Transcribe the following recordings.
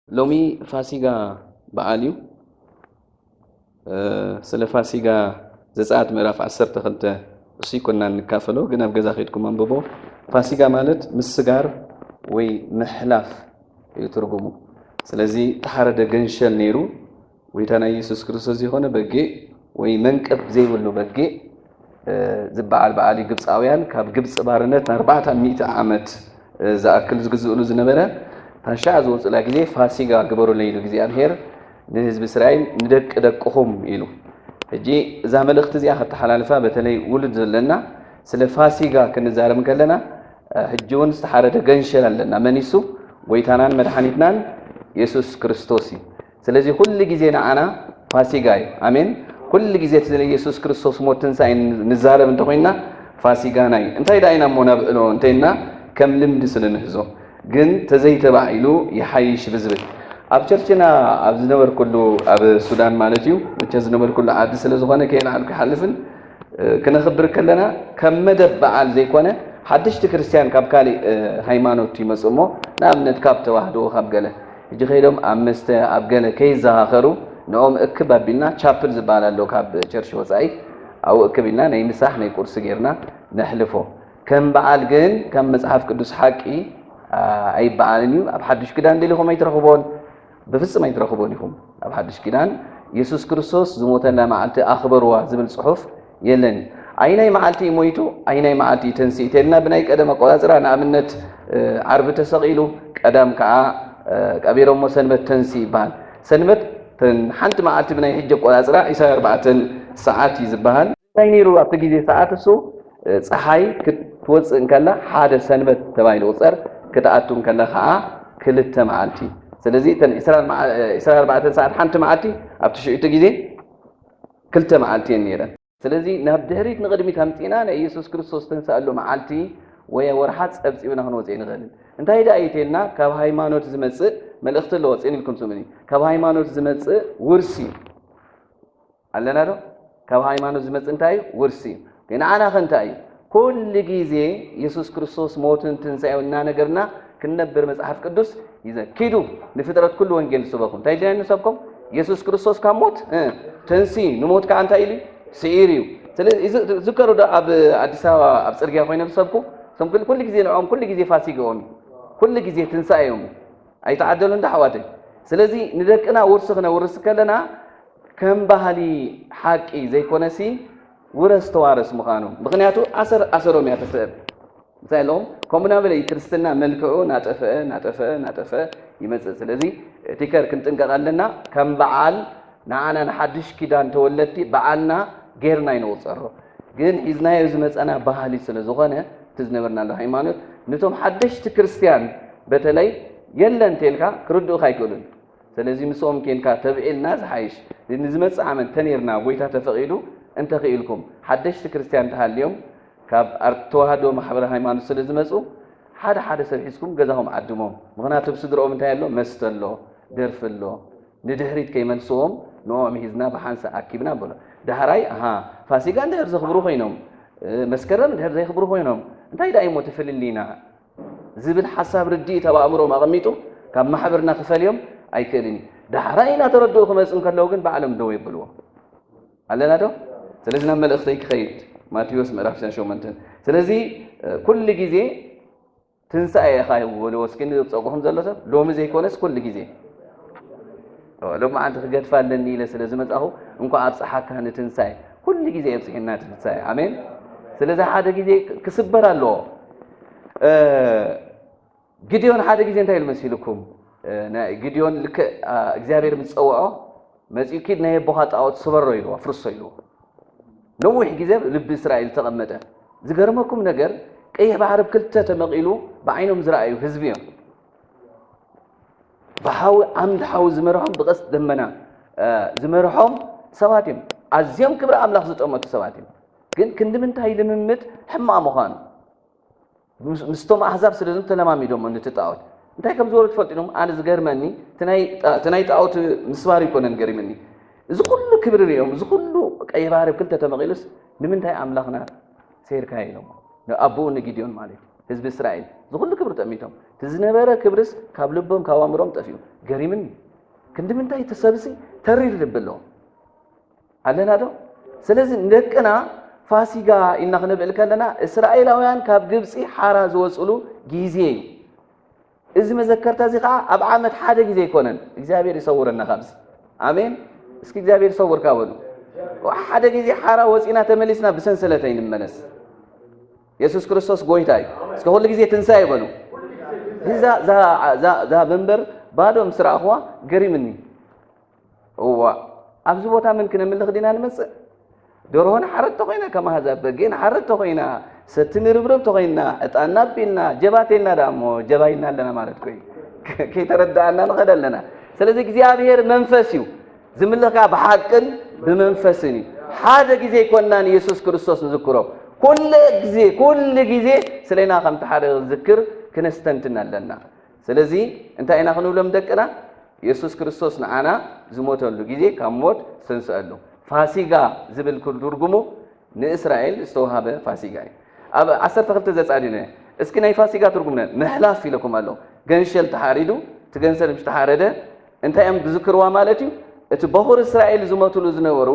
ሎሚ ፋሲጋ በዓል እዩ። እ፣ ስለ ፋሲጋ ዘጸኣት ምዕራፍ ዓሰርተ ክልተ እሱ ይኮና እንካፈሎ፣ ግን ኣብ ገዛ ከድኩም ኣንብቦ። ፋሲጋ ማለት ምስጋር ወይ ምሕላፍ እዩ ትርጉሙ። ስለዚ ተሓረደ ገንሸል ነይሩ። ጎይታና ኢየሱስ ክርስቶስ ዝኾነ በጌእ ወይ መንቀብ ዘይብሉ በጌእ፣ እ፣ ዝበዓል በዓል እዩ። ግብፃውያን ካብ ግብፂ ባርነት ንኣርባዕተ ሚእቲ ዓመት፣ እ፣ ዝኣክል ዝግዝእሉ ዝነበረ፣ ታሻዕ ዝወፁላ ግዜ ፋሲጋ ግበሩለይ ኢሉ እግዚኣብሔር ንህዝቢ እስራኤል፣ ንደቂ ደቅኹም ኢሉ። ሕጂ እዛ መልእኽቲ እዚኣ ከተሓላልፋ፣ በተለይ ውሉድ ዘለና፣ ስለ ፋሲጋ ክንዛረብ እንከለና፣ እ፣ ሕጂ እውን ዝተሓረደ ገንሸል ኣለና። መን ይሱ? ጎይታናን መድሓኒትናን የሱስ ክርስቶስ እዩ። ስለዚ ኩሉ ግዜ ንዓና ፋሲጋ እዩ። ኣሜን። ኩሉ ግዜ እቲ ስለ ኢየሱስ ክርስቶስ ሞት ትንሳኤ ንዛረብ እንተኾይንና ፋሲጋና እዩ። እንታይ ደኣ ኢና እሞ ነብዕሎ እንተይልና ከም ልምዲ ስለ ንሕዞ፣ ግን ተዘይተባዒሉ ይሓይሽ ብዝብል ኣብ ቸርችና ኣብ ዝነበርኩሉ ኣብ ሱዳን ማለት እዩ፣ መቸ ዝነበርኩሉ ዓዲ ስለ ዝኾነ ከየልዓልኩ ይሓልፍን፣ እ፣ ክነኽብር ከለና ከም መደብ በዓል ዘይኮነ ሓደሽቲ ክርስትያን ካብ ካሊእ፣ እ፣ ሃይማኖት ይመጹ እሞ ንኣብነት ካብ ተዋህዶ ካብ ገለ ሕጂ ከይዶም ኣብ መስተ ኣብ ገለ ከይዘኻኸሩ ንኦም እክብ ኣቢልና ቻፕል ዝበሃል ኣሎ ካብ ቸርች ወጻኢ ኣብኡ እክብ ኢልና ናይ ምሳሕ ናይ ቁርሲ ጌርና ነሕልፎ። ከም በዓል ግን ከም መጽሓፍ ቅዱስ ሓቂ፣ አ፣ ኣይበዓልን እዩ። ኣብ ሓድሽ ኪዳን ደሊኹም ኣይትረኽቦን፣ ብፍጽም ኣይትረኽቦን ኢኹም። ኣብ ሓድሽ ኪዳን የሱስ ክርስቶስ ዝሞተላ መዓልቲ ኣኽበርዋ ዝብል ጽሑፍ የለን። ኣይናይ መዓልቲ እዩ ሞይቱ፣ ኣይናይ መዓልቲ እዩ ተንስኡ ተልና ብናይ ቀደም ኣቆጻጽራ ንኣብነት፣ እ፣ ዓርቢ ተሰቒሉ ቀዳም ከኣ፣ እ፣ ቀቢሮሞ ሰንበት ተንስኡ ይበሃል። ሰንበት ተን-፣ ሓንቲ መዓልቲ ብናይ ሕጂ ኣቆጻጽራ ዕስራን ኣርባዕተን ሰዓት እዩ ዝበሃል። እንታይ ነይሩ ኣብቲ ግዜ ሰዓት እሱ? እ፣ ጸሓይ ክትወጽእ እንከላ ሓደ ሰንበት ተባሂሉ ቁጸር፣ ክትኣቱ እንከላ ከኣ ክልተ መዓልቲ። ስለዚ እተን ዕስራን መዓ-፣ እ፣ ዕስራን ኣርባዕተን ሰዓት ሓንቲ መዓልቲ ኣብቲ ሽዑ እቲ ግዜ ክልተ መዓልቲ እየን ነይረን። ስለዚ ናብ ድሕሪት ንቕድሚት ኣምጺእና ናይ ኢየሱስ ክርስቶስ ተንስኣሉ መዓልቲ ወይ ወርሓ ጸብጺብና ክንወጽእ ኣይንኽእልን። እንታይ ደኣ እዩ ተልና ካብ ሃይማኖት ዝመጽእ መልእኽቲ ኣለዎ፣ ጽን ኢልኩም ስምዑኒ። ካብ ሃይማኖት ዝመጽእ ውርሲ እዩ። ኣለና ዶ? ካብ ሃይማኖት ዝመጽእ እንታይ እዩ? ውርሲ እዩ። ግን ንዓና ከ እንታይ እዩ? ኩሉ ግዜ የሱስ ክርስቶስ ሞትን ትንሳኤውን እናነገርና ክንነብር መጽሓፍ ቅዱስ ይዘ-፣ ኪዱ ንፍጥረት ኩሉ ወንጌል ስበኹ። እንታይ ኢልና ንሰብኮም? የሱስ ክርስቶስ ካብ ሞት፣ እ፣ ተንሲ፣ ንሞት ከኣ እንታይ ኢሉ? ስዒር እዩ። ስለዚ እዚ ዝከሩ ዶ ኣብ ኣዲስ ኣበባ ኣብ ጽርግያ ኮይኖም ዝሰብኩ? እሶም ኩሉ፣ ኩሉ ግዜ ንዕኦም ኩሉ ግዜ ፋሲግኦም እዩ። ኩሉ ግዜ ትንሳኤኦም እዩ። ኣይተዓደሉን ዶ ኣሕዋተይ? ስለዚ ንደቅና ውርሲ ክነውርስ ከለና ከም ባህሊ ሓቂ ዘይኮነሲ ውረስ ተዋረስ ምዃኑ። ምኽንያቱ ኣሰር ኣሰሮም እያ ትስዕብ። እንታይ ኣለዎም? ከምኡ እናበለ እዩ ክርስትና መልክዑ ናጠፍአ፣ ናጠፍአ፣ ናጠፍአ ይመጽእ። ስለዚ ቲከር ክንጥንቀቕ ኣለና። ከም በዓል ንዓና ንሓድሽ ኪዳን ተወለድቲ በዓልና ጌርና ኣይንቑጸሮ። ግን ሒዝናዮ ዝመጸና ባህሊ ስለ ዝኾነ እቲ ዝነበርናሉ ሃይማኖት ነቶም ሓደሽቲ ክርስትያን በተለይ የለን እንተልካ ክርድኡኻ ኣይክእሉን። ስለዚ ምስኦም ኬንካ ተብዒልና ዝሓይሽ። ንዝመጽእ ዓመት ተኔርና ጎይታ ተፈቒዱ እንተኽኢልኩም ሓደሽቲ ክርስትያን ተሃልዮም ካብ ኣር-፣ ተዋህዶ ማሕበረ ሃይማኖት ስለ ዝመጹ ሓደ ሓደ ሰብ ሒዝኩም ገዛኹም ዓድሞም። ምኽንያቱ ኣብ ስድርኦም እንታይ ኣሎ? መስተ ኣሎ፣ ደርፊ ኣሎ። ንድሕሪት ከይመልስዎም ንኦም ሒዝና ብሓንሳእ ኣኪብና በሎ። ዳሕራይ፣ ኣሃ፣ ፋሲጋ እንድሕር ዘኽብሩ ኮይኖም፣ እ፣ መስከረም እንድሕር ዘይኽብሩ ኮይኖም፣ እንታይ ደኣ እሞ እቲ ፍልልይና? ዝብል ሓሳብ ርድኢት ኣብ ኣእምሮኦም ኣቐሚጡ ካብ ማሕበርና ክፈልዮም ኣይክእልን እዩ። ዳሕራይ እናተረድኡ ክመጽኡ እንከለዉ ግን ባዕሎም ደው የብልዎ። ኣለና ዶ? ስለዚ ናብ መልእኽተይ ክኸይድ፣ ማቴዎስ ምዕራፍ ዕስራን ሸሞንተን። ስለዚ፣ እ፣ ኩሉ ግዜ ትንሳኤ ኢኻ በልዎ እስኪ ንጸጉኹም ዘሎ ሰብ፣ ሎሚ ዘይኮነስ ኩሉ ግዜ። ኦ፣ ሎማዓንቲ ክገድፋ ኣለኒ ኢለ ስለ ዝመጻኹ፣ እንኳዕ ኣብጽሓካ ንትንሳኤ። ኩሉ ግዜ የብጽሐና ትንሳኤ። ኣሜን። ስለዚ ሓደ ግዜ ክስበር ኣለዎ። እ፣ ግድዮን ሓደ ግዜ እንታይ ኢሉ መሲልኩም? እ፣ ናይ ግድዮን ልክዕ፣ ኣ፣ እግዚኣብሔር ምስ ጸውዖ፣ መጺኡ ኪድ ናይ ኣቦኻ ጣዖት ስበሮ ኢልዎ፣ ኣፍርሶ ኢልዎ። ነዊሕ ግዜ ልቢ እስራኤል ተቐመጠ። ዝገርመኩም ነገር፣ ቀይሕ ባሕሪ ብክልተ ተመቒሉ ብዓይኖም ዝረኣዩ ህዝቢ እዮም። ብሓዊ፣ ዓምዲ ሓዊ ዝመርሖም፣ ብቐስት ደመና፣ እ፣ ዝመርሖም ሰባት እዮም። ኣዝዮም ክብሪ ኣምላኽ ዝጠመቱ ሰባት እዮም። ግን ክንዲ ምንታይ ልምምድ ሕማቕ ምዃኑ፣ ምስ-፣ ምስቶም ኣህዛብ ስለ ዝም ተለማሚዶሞ ነቲ ጣዖት። እንታይ ከም ዝበሉ ትፈልጡ ኢኹም? ኣነ ዝገርመኒ፣ እቲ ናይ ጣ-፣ እቲ ናይ ጣዖት ምስባር ኣይኮነን ገሪምኒ። እዚ ኩሉ ክብሪ ሪኦም፣ እዚ ኩሉ ቀይሕ ባሕሪ ክልተ ተመቒሉስ፣ ንምንታይ ኣምላኽና ሰይርካዮ ኢሎሞ። ንኣቦኡ ንጊድዮን ማለት እዩ። ህዝቢ እስራኤል ዝኹሉ ክብሪ ጠሚቶም፣ እቲ ዝነበረ ክብርስ ካብ ልቦም ካብ ኣእምሮም ጠፊኡ። ገሪምኒ። ክንዲ ምንታይ እቲ ሰብሲ ተሪር ልቢ ኣለዎም። ኣለና ዶ? ስለዚ ንደቅና ፋሲጋ ኢልና ክንብል ከለና እስራኤላውያን ካብ ግብፂ ሓራ ዝወፅሉ ግዜ እዩ። እዚ መዘከርታ እዚ ከዓ ኣብ ዓመት ሓደ ግዜ ኣይኮነን። እግዚኣብሔር ይሰውረና ካብዚ። ኣሜን። እስኪ እግዚኣብሔር ይሰውርካ በሉ። ሓደ ግዜ ሓራ ወፂና ተመሊስና ብሰንሰለት ኣይንመለስ። የሱስ ክርስቶስ ጎይታ እዩ። እስከ ኩሉ ግዜ ትንሳኤ በሉ። እዛ እዛ እዛ እዛ መንበር ባዶ ምስ ረኣኹዋ ገሪምኒ። እዋ ኣብዚ ቦታ መን ክነምልኽ ዲና ንመጽእ? ደርሆ ንሓረድ ተኾይና ከም ኣህዛብ፣ በጊዕ ንሓረድ ተኾይና፣ ሰቲ ንርብርብ ተኾይና፣ ዕጣንና ኣቢልና፣ ጀባቴልና ደኣ እሞ ጀባይና ኣለና ማለት ኮይ። ከይተረድኣና ንኸድ ኣለና። ስለዚ እግዚኣብሔር መንፈስ እዩ። ዝምልኽ ከኣ ብሓቅን ብመንፈስን እዩ። ሓደ ግዜ ኣይኮንና ንየሱስ ክርስቶስ ንዝክሮ። ኩሉ ግዜ፣ ኩሉ ግዜ ስለና ከምቲ ሓደ ዝክር ክነስተንትን ኣለና። ስለዚ እንታይ ኢና ክንብሎም ደቅና? የሱስ ክርስቶስ ንዓና ዝሞተሉ ግዜ ካብ ሞት ዝተንስአሉ። ፋሲጋ ዝብል ኩሉ ትርጉሙ ንእስራኤል ዝተዋሃበ ፋሲጋ እዩ። ኣብ ዓሰርተ ክልተ ዘጻድነ፣ እስኪ ናይ ፋሲጋ ትርጉም ነ-፣ ምሕላፍ ኢለኩም ኣሎ። ገንሸል ተሓሪዱ፣ እቲ ገንሸል ምስ ተሓረደ እንታይ እዮም ዝዝክርዋ ማለት እዩ? እቲ በኹር እስራኤል ዝሞትሉ ዝነበሩ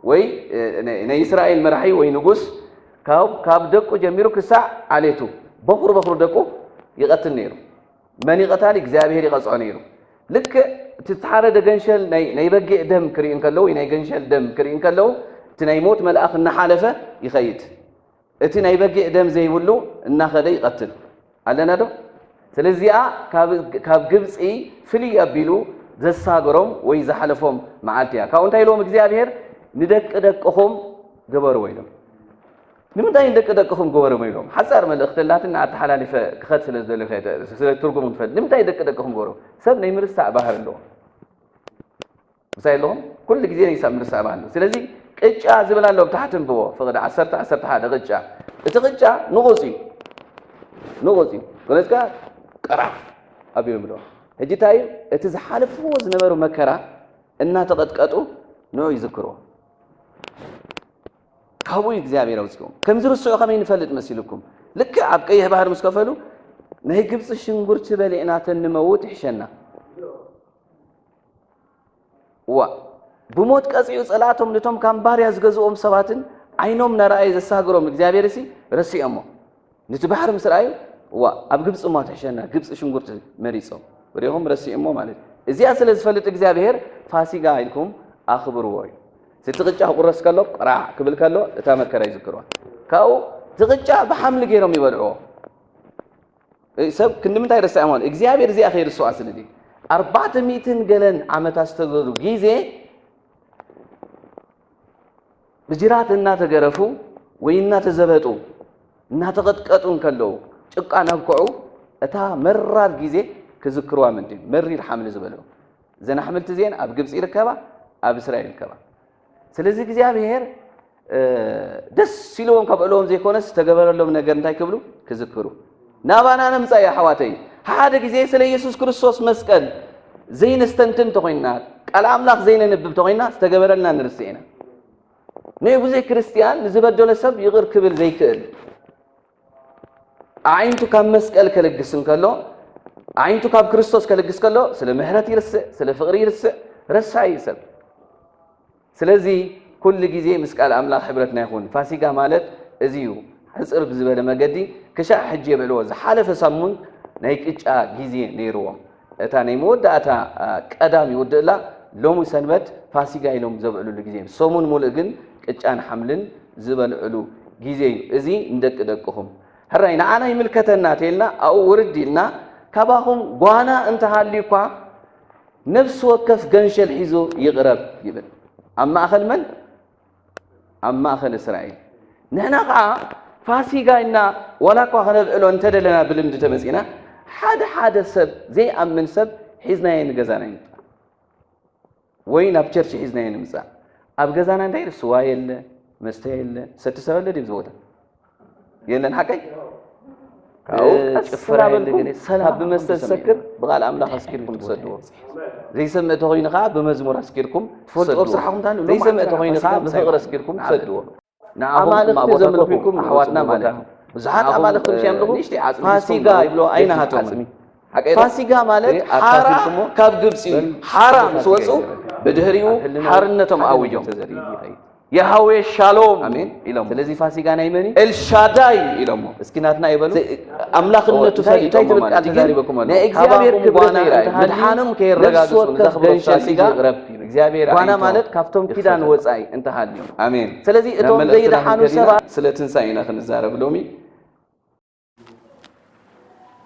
ወይ፣ እ፣ ናይ፣ ናይ እስራኤል መራሒ ወይ ንጉስ ካብ፣ ካብ ደቁ ጀሚሩ ክሳዕ ዓሌቱ በኹር በኹር ደቁ ይቐትል ነይሩ። መን ይቐታል? እግዚኣብሔር ይቐጽዖ ነይሩ። ልክዕ እቲ ዝተሓረደ ገንሸል ናይ፣ ናይ በጊዕ ደም ክርኢ እንከለዉ ወይ ናይ ገንሸል ደም ክርኢ እንከለዉ እቲ ናይ ሞት መልኣኽ እናሓለፈ ይኸይድ። እቲ ናይ በጊዕ ደም ዘይብሉ እናኸደ ይቐትል። ኣለና ዶ? ስለዚኣ ካብ፣ ካብ ግብፂ ፍልይ ኣቢሉ ዘሳገሮም ወይ ዝሓለፎም መዓልቲ እያ። ካብኡ እንታይ ኢልዎም እግዚኣብሔር? ንደቂ ደቅኹም ግበርዎ ኢሎም። ንምንታይ ንደቂ ደቅኹም ግበርዎ ኢሎም? ሓፃር መልእኽቲ ኣላትና ኣተሓላሊፈ ክኸድ ስለ ዝደለኹ እየ፣ ስለ ትርጉም ንፈልጥ። ንምንታይ ደቂ ደቅኹም ግበርዎ? ሰብ ናይ ምርሳዕ ባህሪ ኣለዎ። ምሳይ ኣለኹም? ኩሉ ግዜ ናይ ሰብ ምርሳዕ ባህሪ ኣለዎ። ስለዚ ቅጫ ዝብል ኣሎ፣ ብታሕቲ እንብቦ፣ ፍቕዲ ዓሰርተ፣ ዓሰርተ ሓደ ቅጫ። እቲ ቅጫ ንቑፅ እዩ። ንቑፅ እዩ። ገለጽካ ቅራሕ ኣቢሎም ብሎ። ሕጂ እንታይ እዩ? እቲ ዝሓለፍዎ ዝነበሩ መከራ እናተቐጥቀጡ ንዑ ይዝክርዎ። ካብኡ እዩ እግዚኣብሔር ኣውፅዎም። ከም ዝርስዑ ከመይ ንፈልጥ መሲልኩም? ልክዕ ኣብ ቀይሕ ባህሪ ምስ ከፈሉ፣ ናይ ግብፂ ሽንጉርቲ በሊዕና ተንመውት ይሕሸና። እዋ፣ ብሞት ቀፂዑ ፀላእቶም ነቶም ከም ባርያ ዝገዝኦም ሰባትን ዓይኖም እናረኣየ ዘሳግሮም እግዚኣብሔር ሲ ረሲኦሞ። ነቲ ባሕሪ ምስ ረኣዩ፣ እዋ፣ ኣብ ግብፂ እሞ ትሕሸና፣ ግብፂ ሽንጉርቲ መሪፆም። ሪኢኹም ረሲኦሞ ማለት እዩ። እዚኣ ስለ ዝፈልጥ እግዚኣብሔር ፋሲጋ ኢልኩም ኣኽብርዎ እዩ። እቲ ቅጫ ክቑረስ ከሎ፣ ቅራዕ ክብል ከሎ፣ እታ መከራ ይዝክርዋ። ካብኡ እቲ ቅጫ ብሓምሊ ገይሮም ይበልዕዎ። እ፣ ሰብ ክንዲ ምንታይ ረስዐ ማለት? እግዚኣብሔር እዚኣ ከይርስዋ ስለ ድዩ? ኣርባዕተ ሚእትን ገለን ዓመታት ዝተገዙ ግዜ ብጅራት እናተገረፉ ወይ እናተዘበጡ፣ እናተቐጥቀጡ እንከለዉ፣ ጭቃ እናብክዑ፣ እታ መራር ግዜ ክዝክርዋ ምንድን መሪር ሓምሊ ዝበልዑ። እዘን ኣሕምልቲ እዚአን ኣብ ግብፂ ይርከባ፣ ኣብ እስራኤል ይርከባ። ስለዚ እግዚኣብሔር፣ እ፣ ደስ ኢልዎም ከብዕልዎም ዘይኮነስ ዝተገበረሎም ነገር እንታይ ክብሉ? ክዝክሩ። ናባና ነምጻ እዩ ኣሕዋተይ። ሓደ ግዜ ስለ ኢየሱስ ክርስቶስ መስቀል ዘይነስተንትን እንተኾይንና፣ ቃል ኣምላኽ ዘይነንብብ እንተኾይንና፣ ዝተገበረልና ንርስዕ ኢና። ንብዙይ ክርስትያን ንዝበደሎ ሰብ ይቕር ክብል ዘይክእል፣ ኣዒንቱ ካብ መስቀል ከልግስ እንከሎ፣ ኣዒንቱ ካብ ክርስቶስ ከልግስ ከሎ፣ ስለ ምሕረት ይርስዕ፣ ስለ ፍቕሪ ይርስዕ፣ ረሳዒ እዩ ሰብ። ስለዚ ኩሉ ግዜ ምስ ቃል ኣምላኽ ሕብረትና ይኹን። ፋሲጋ ማለት እዚ እዩ። ሕጽር ብዝበለ መገዲ ክሻዕ ሕጂ የብዕልዎ። ዝሓለፈ ሳሙን ናይ ቅጫ ግዜ ነይርዎም። እታ ናይ መወዳእታ፣ አ፣ ቀዳም ይውድእላ። ሎሚ ሰንበት ፋሲጋ ኢሎም ዘብዕሉሉ ግዜ እዩ። ሰሙን ሙሉእ ግን ቅጫን ሓምልን ዝበልዕሉ ግዜ እዩ። እዚ ንደቂ ደቅኹም። ሕራይ ንዓና ይምልከተና ተይልና ኣብኡ ውርድ ኢልና ካባኹም ጓና እንተሃልዩ እኳ ነፍሲ ወከፍ ገንሸል ሒዙ ይቕረብ ይብል። ኣብ ማእኸል መን? ኣብ ማእኸል እስራኤል። ንሕና ኸዓ ፋሲጋ ኢልና ዋላ እኳ ከነብዕሎ እንተደለና ብልምዲ ተመጺና፣ ሓደ ሓደ ሰብ፣ ዘይኣምን ሰብ ሒዝናዮ ንገዛና ይምጻእ። ወይ ናብ ቸርች ሒዝናዮ ንምጻእ። ኣብ ገዛና እንታይ ስዋ የለ፣ መስተ የለ፣ ሰቲ ሰብ ኣለ ድዩ ኣብዚ ቦታ? የለን ሓቀይ? ካብኡ እ፣ ቀስ ጭፈራ የለ እናበልኩም ግን ሰላም ካብ ብመስተ ዝሰምዕ ዝሰክር የለን። ብቓል ኣምላኽ ኣስኪርኩም ትሰድዎ። ዘይሰምዕ ተኾይኑ ኸዓ ብመዝሙር ኣስኪርኩም ትፈልጥዎ ትሰድዎ። ኣብ ስራሕኹም እንታይ ኣሎ? ዘይሰምዕ ሎማዓንቲ ተኾይኑ ፋሲካ ኸዓ ምሳይ ብፍቕሪ ማለት ኣስኪርኩም ንዓመት። ትሰድዎ። ንኣኹም ኣማልኽቲ እማ ቦታኹም ዘምልኹ ኢኹም ኣሕዋትና ንወስድዎ ማለት ቦታ። እዩ። ብዙሓት ኣማልኽቲ ምስ የምልኹ ፋሲጋ ይብሎ ኣይናሃቶም። ፋሲጋ ማለት ሓራ ካብ ግብፂ ሓራ ምስ ወፁ ብድህሪኡ ሓርነቶም ኣውጆም። የሃዌ ሻሎም ኢሎም። ስለዚ ፋሲጋ ናይ መን እዩ? ኤልሻዳይ ኢሎሞ። እስኪ ናትና ይበሉ። ኣምላኽነቱ እንታይ ፈሊጦሞ ትብል ማለት ቃል እዩ። ግን ተዛሪበኩም ኣሎ። ናይ እግዚኣብሔር ክብረት ጓና ምድሓኖም ከየረጋግጹ ነፍሲ ወከፍ ንዘኽብሮ ደንሸል ፋሲጋ ይቕረብ። እግዚኣብሔር ጓና ኣይንተወ። ማለት ካብቶም ኪዳን ይኽፈተና። ወጻኢ እንተሃልዩ። ኣሜን። ስለዚ ናብ እቶም መልእኽትና ዘይደሓኑ ክንከድ ኢና። ሰባት ስለ ትንሳኤ ኢና ክንዛረብ ሎሚ።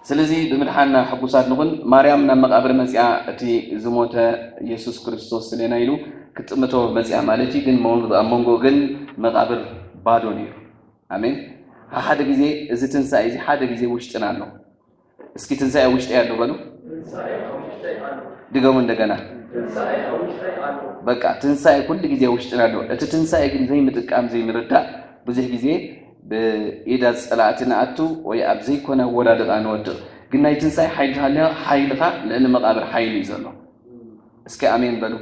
ስለዚ ብምድሓንና ሕጉሳት ንኹን። ማርያም ናብ መቓብር መጺኣ እቲ ዝሞተ የሱስ ክርስቶስ ስሌና ኢሉ ክትጥምቶ መጺኣ ማለት እዩ። ግን መን-፣ ኣብ መንጎ ግን መቓብር ባዶ ነይሩ። ኣሜን። ሓደ ግዜ እዚ ትንሳኤ እዚ ሓደ ግዜ ውሽጥና ኣሎ። እስኪ ትንሳኤ ውሽጠይ ኣሎ በሉ። ድገሙ እንደገና። በቃ ትንሳኤ ኩሉ ግዜ ውሽጥና ኣሎ። እቲ ትንሳኤ ግን ዘይምጥቃም ዘይምርዳእ ብዙሕ ግዜ ብኢዳ ጸላእቲ ንኣቱ ወይ ኣብ ዘይኮነ ኣወዳድቓ ንወድቕ። ግን ናይ ትንሳኤ ሓይሊ ሃልያ ሓይልኻ ልዕሊ መቓብር ሓይሊ እዩ ዘሎ። እስኪ ኣሜን በሉ።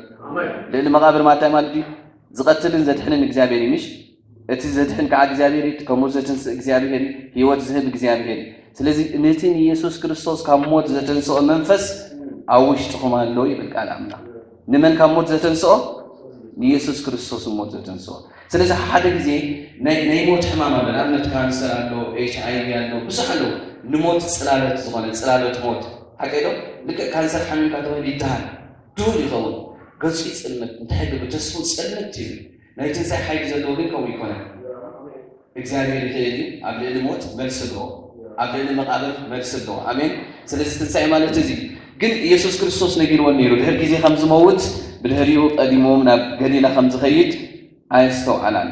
ልዕሊ መቓብር ማታይ ማለት እዩ? ዝቐትልን ዘድሕንን እግዚኣብሔር እዩ፣ ምሽ? እቲ ዘድሕን ከዓ እግዚኣብሔር እዩ፣ እቲ ከሙት ዘትንስእ እግዚኣብሔር እዩ፣ ህይወት ዝህብ እግዚኣብሔር እዩ። ስለዚ ነቲ ንየሱስ ክርስቶስ ካብ ሞት ዘተንስኦ መንፈስ ኣብ ውሽጥኹም ኣሎ ይብል ቃል ኣምላኽ። ንመን ካብ ሞት ዘተንስኦ? ንየሱስ ክርስቶስ ሞት ዘተንስኦ። ስለዚ ሓደ ግዜ ናይ፣ ናይ ሞት ሕማም ኣሎ። ንኣብነት ካንሰር ኣሎ፣ ኤች ኣይ ቪ ኣሎ፣ ብዙሕ ኣሎ። ንሞት ጽላሎት ዝኾነ፣ ጽላሎት ሞት። ሓቀይ ዶ? ልክዕ ካንሰር ሓሚምካ ተባሂሉ ይደሃል። ድሁል ይኸውን። ገጹ ይጽልመት። እንታይ ክብል? ተስፉ ጽልመት ይብል። ናይ ትንሳኤ ሓይሊ ዘለዎ ግን ከምኡ ይኮነን። እግዚኣብሔር ይኽእል እዩ። ኣብ ልዕሊ ሞት መልሲ ኣለዎ። ኣብ ልዕሊ መቓብር መልሲ ኣለዎ። ኣሜን። ስለዚ ትንሳኤ ማለት እዚ። ግን ኢየሱስ ክርስቶስ ነጊርወን ነይሩ። ድሕሪ ግዜ ከም ዝመውት፣ ብድሕሪኡ ቀዲሞም ናብ ገሊላ ከም ዝኸይድ ኣየስተውዓላን።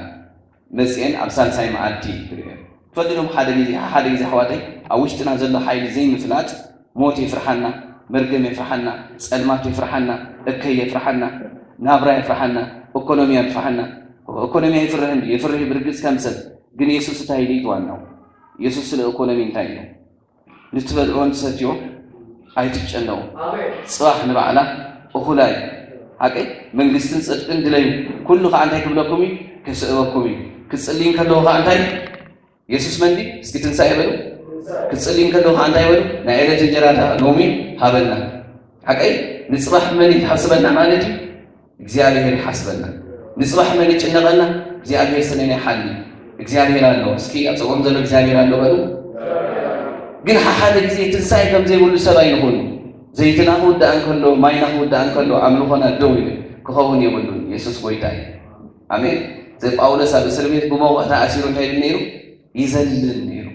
መጽኤን ኣብ ሳልሳይ መዓልቲ ክርእየን። ትፈልጡ ዲኹም ሓደ ግዜ፣ ሓደ ግዜ ኣሕዋተይ፣ ኣብ ውሽጥና ዘሎ ሓይሊ ዘይምፍላጥ፣ ሞት የፍርሓና፣ መርገም የፍርሓና፣ ጸልማት የፍርሓና፣ እከይ የፍርሓና፣ ናብራ የፍርሓና፣ ኢኮኖሚ የፍርሓና። ኢኮኖሚ ኣይፍርሕን ድዩ? የፍርህ ብርግጽ ከም ሰብ። ግን የሱስ እንታይ ኢሉ እዩ ዋናው? የሱስ ስለ ኢኮኖሚ እንታይ ኢሉ? ንትበልዕዎ ንትሰትዮ ኣይትጨነቑ። ኣሜን። ጽባሕ ንባዕላ እኹላ እዩ። ሓቀይ? መንግስትን ጽድቅን ድለዩ። ኩሉ ኸዓ እንታይ ክብለኩም እዩ? ክስእበኩም እዩ። ክጽልይ እንከለኹ ኸዓ እንታይ? የሱስ መን ድዩ? እስኪ ትንሳኤ በሉ። ክጽልይ እንከለኹ ኸዓ እንታይ በሉ? ናይ ዕለት እንጀራና ሎሚ ሃበና። ሓቀይ? ንጽባሕ መን ይሓስበና ማለት እዩ? እግዚኣብሔር ይሓስበና። ንጽባሕ መን ይጭነቐና? እግዚኣብሔር ስለና ይሓሊ። እግዚኣብሔር ኣሎ። እስኪ ኣብ ጸጎም ዘሎ እግዚኣብሔር ኣሎ በሉ። ግን ሓደ ግዜ ትንሳኤ ከም ዘይብሉ ሰብ ኣይንኹን። ዘይትና ክውዳእ እንከሎ፣ ማይና ክውዳእ እንከሎ፣ ኣምልኾና ደው ይብል። ክኸውን የብሉን። የሱስ ጎይታ እዩ። ኣሜን። እዚ ጳውሎስ ኣብ እስር ቤት ብመቑሕ ተኣሲሩ እንታይ ይብል ነይሩ? ይዘልል ነይሩ።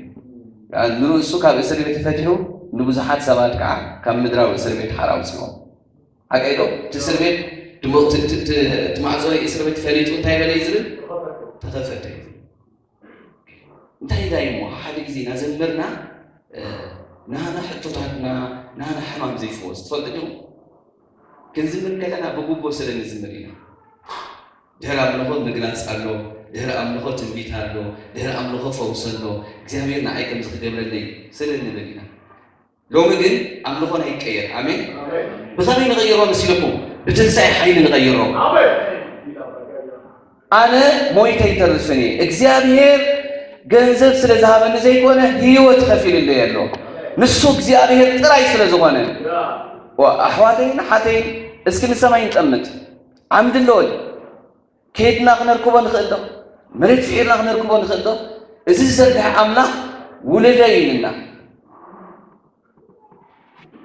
ንርእሱ ካብ እስር ቤት ፈቲሑ፣ ንብዙሓት ሰባት ከዓ ካብ ምድራዊ እስር ቤት ሓራ ኣውፅዎም። ሓቀይ ዶ? እቲ እስር ቤት ድሞ-፣ እቲ፣ እቲ፣ እቲ፣ እቲ ማዕጾ ናይ እስር ቤት ፈሊጡ እንታይ በለ እዩ ዝብል? ተኸፈተ እዩ ዝብል። እንታይ ኢላ እዩ እሞ ሓደ ግዜ እናዘመርና፣ እ፣ ናና ሕቶታትና፣ ናና ሕማም ዘይፍወስ ትፈልጡ ዲኹም? ክንዝምር ከለና ብጉቦ ስለ ንዝምር ኢና። ድሕሪ ኣምልኾ ምግላጽ ኣሎ፣ ድሕሪ ኣምልኾ ትንቢት ኣሎ፣ ድሕሪ ኣምልኾ ፈውሲ ኣሎ። እግዚኣብሔር ንዓይ ከምዚ ክገብረለይ ስለ ንብል ኢና። ሎሚ ግን ኣምልኾና ይቀየር። ኣሜን። ኣሜን። ብኸመይ ንቐይሮ መሲልኩም? ብትንሳኤ ሓይሊ ንቐይሮ። ኣሜን። ኣነ ሞይተ ይተርፍን እየ። እግዚኣብሔር ገንዘብ ስለ ዝሃበኒ ዘይኮነ፣ ህይወት ከፊሉለይ ኣሎ። ንሱ እግዚኣብሔር ጥራይ ስለ ዝኾነ። ዋ፣ ኣሕዋተይን ኣሓተይን፣ እስኪ ንሰማይ ንጠምት። ዓምዲ ኣለዎ ድዩ? ከይድና ክነርክቦ ንኽእል ዶ? መሬት ስዒርና ክነርክቦ ንኽእል ዶ? እዚ ዝዘርግሐ ኣምላኽ ውለደይ ኢልና፣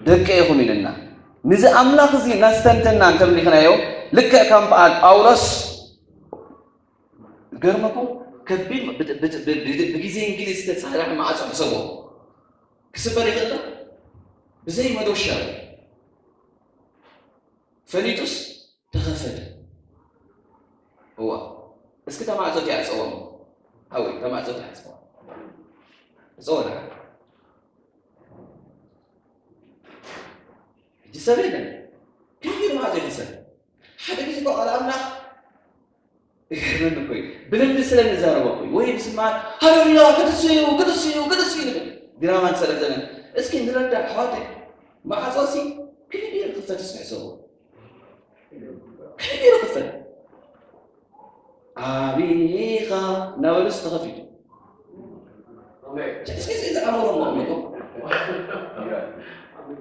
ደቀ ኢኹም ኢልና፣ ነዚ ኣምላኽ እዚ እናስተንተና እንተምሊኽናዮ፣ ልክዕ ከም በዓል ጳውሎስ፣ ገርመኩም፣ ከቢድ ብ-፣ ብ-፣ ብ-፣ ብ-፣ ብግዜ እንግሊዝ ዝተሰርሐ ማዕጾ ሕሰቦ። ክስበር ይኽእል ዶ? ብዘይ መዶሻ ፈሊጡስ ተኸፈተ። እዋ፣ እስኪ እታ ማዕጾ እቲኣ ዕጸዋ። ሓወይ፣ እታ ማዕጾ እቲኣ ዕጸዋ። ዕጸዋ ደሓን። ሕጂ ሰብ የለን። ከመይ ገይሩ ማዕጾ ይኽፈት? ሓደ ግዜ እኮ ቃል ኣምላኽ ይገርመኒ እኮ እዩ። ብልምዲ ስለ ንዛረቦ እኮ እዩ። ወይ ብስምዓት፣ ሃሌሉያ፣ ክትስኡ፣ ክትስኡ፣ ክትስኡ ንብል። ድራማ ንሰርሕ ዘለና። እስኪ ንረዳእ ኣሕዋተይ። ማዕጾ ሲ ከመይ ገይሩ ክፈት እስኪ ሕሰቡ። ከመይ ገይሩ ክፈት? ኣቢኻ እናበሉስ ተኸፊቱ። ስለዚ እዚ ኣእምሮ እናመጡ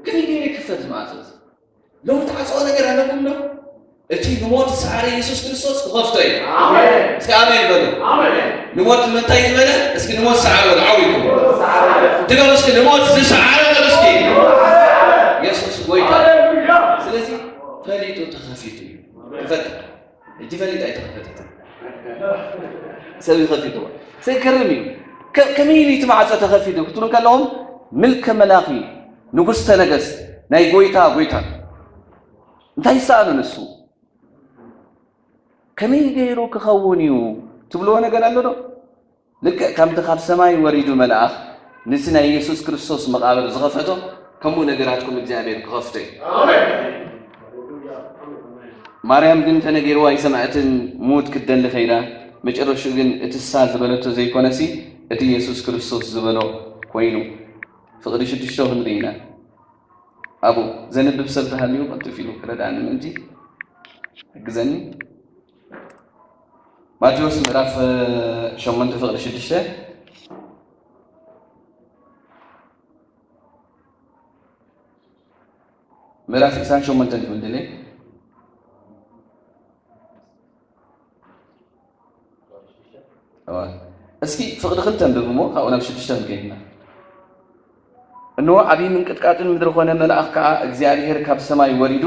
ከመይ ገይሩ ይክፈት ማዕጾ እዚ? ሎም ተዓጽኦ ነገር ኣለኩም ዶ? እቲ ንሞት ዝሰዓረ ኢየሱስ ክርስቶስ ክኸፍቶ እዩ። ኣሜን። እስኪ ኣሜን በሉ። ኣሜን። ንሞት ንምንታይ ዝበለ? እስኪ ንሞት ዝሰዓረ በሉ። ዓው ኢልኩም ድገሙ እስኪ። ንሞት ዝሰዓረ በሉ እስኪ። ኢየሱስ ጎይታ። ሃሌሉያ። ስለዚ ፈሊጡ ተኸፊቱ እዩ። ክፈት። ሕጂ ፈሊጣ ኣይተኸፈተትን። ሰብ ይኸፊትዎ። ዘገርም እዩ። ከ- ከመይ ኢሉ እቲ ማዕጾ ተኸፊቱ ክትብሉ ከለኹም፣ ምልከ መላኺ፣ ንጉስተ ነገስት፣ ናይ ጎይታ ጎይታ፣ እንታይ ይሰኣኖ ንሱ? ከመይ ገይሩ ክኸውን እዩ ትብልዎ ነገር ኣሎ ዶ? ልክዕ ከምቲ ካብ ሰማይ ወሪዱ መልኣኽ ንቲ ናይ የሱስ ክርስቶስ መቓብር ዝኸፈቶ፣ ከምኡ ነገራትኩም እግዚኣብሔር ክኸፍቶ እዩ። ኣሜን። ማርያም ግን ተነጊርዋ ኣይሰምዐትን፣ ሙት ክትደሊ ከይዳ። መጨረሽኡ ግን እቲ እሳ ዝበለቶ ዘይኮነሲ፣ እቲ የሱስ ክርስቶስ ዝበሎ ኮይኑ። ፍቕዲ ሽዱሽተ ክንርኢ ኢና። ኣብኡ ዘንብብ ሰብ ተሃልዩ ቀልጥፍ ኢሉ ክረድኣኒ ምእንቲ ሕግዘኒ። ማቴዎስ ምዕራፍ ሸሞንተ ፍቕዲ ሽዱሽተ፣ ምዕራፍ ዕስራን ሸሞንተን ትብል ድሌ። እዋ። እስኪ ፍቕዲ ክልተ ኣንብብ እሞ ካብኡ ናብ ሽዱሽተ ክንከይድ ኢና። እንሆ ዓብዪ ምንቅጥቃጥን ምድሪ ኾነ፣ መልኣኽ ከዓ እግዚኣብሔር ካብ ሰማይ ወሪዱ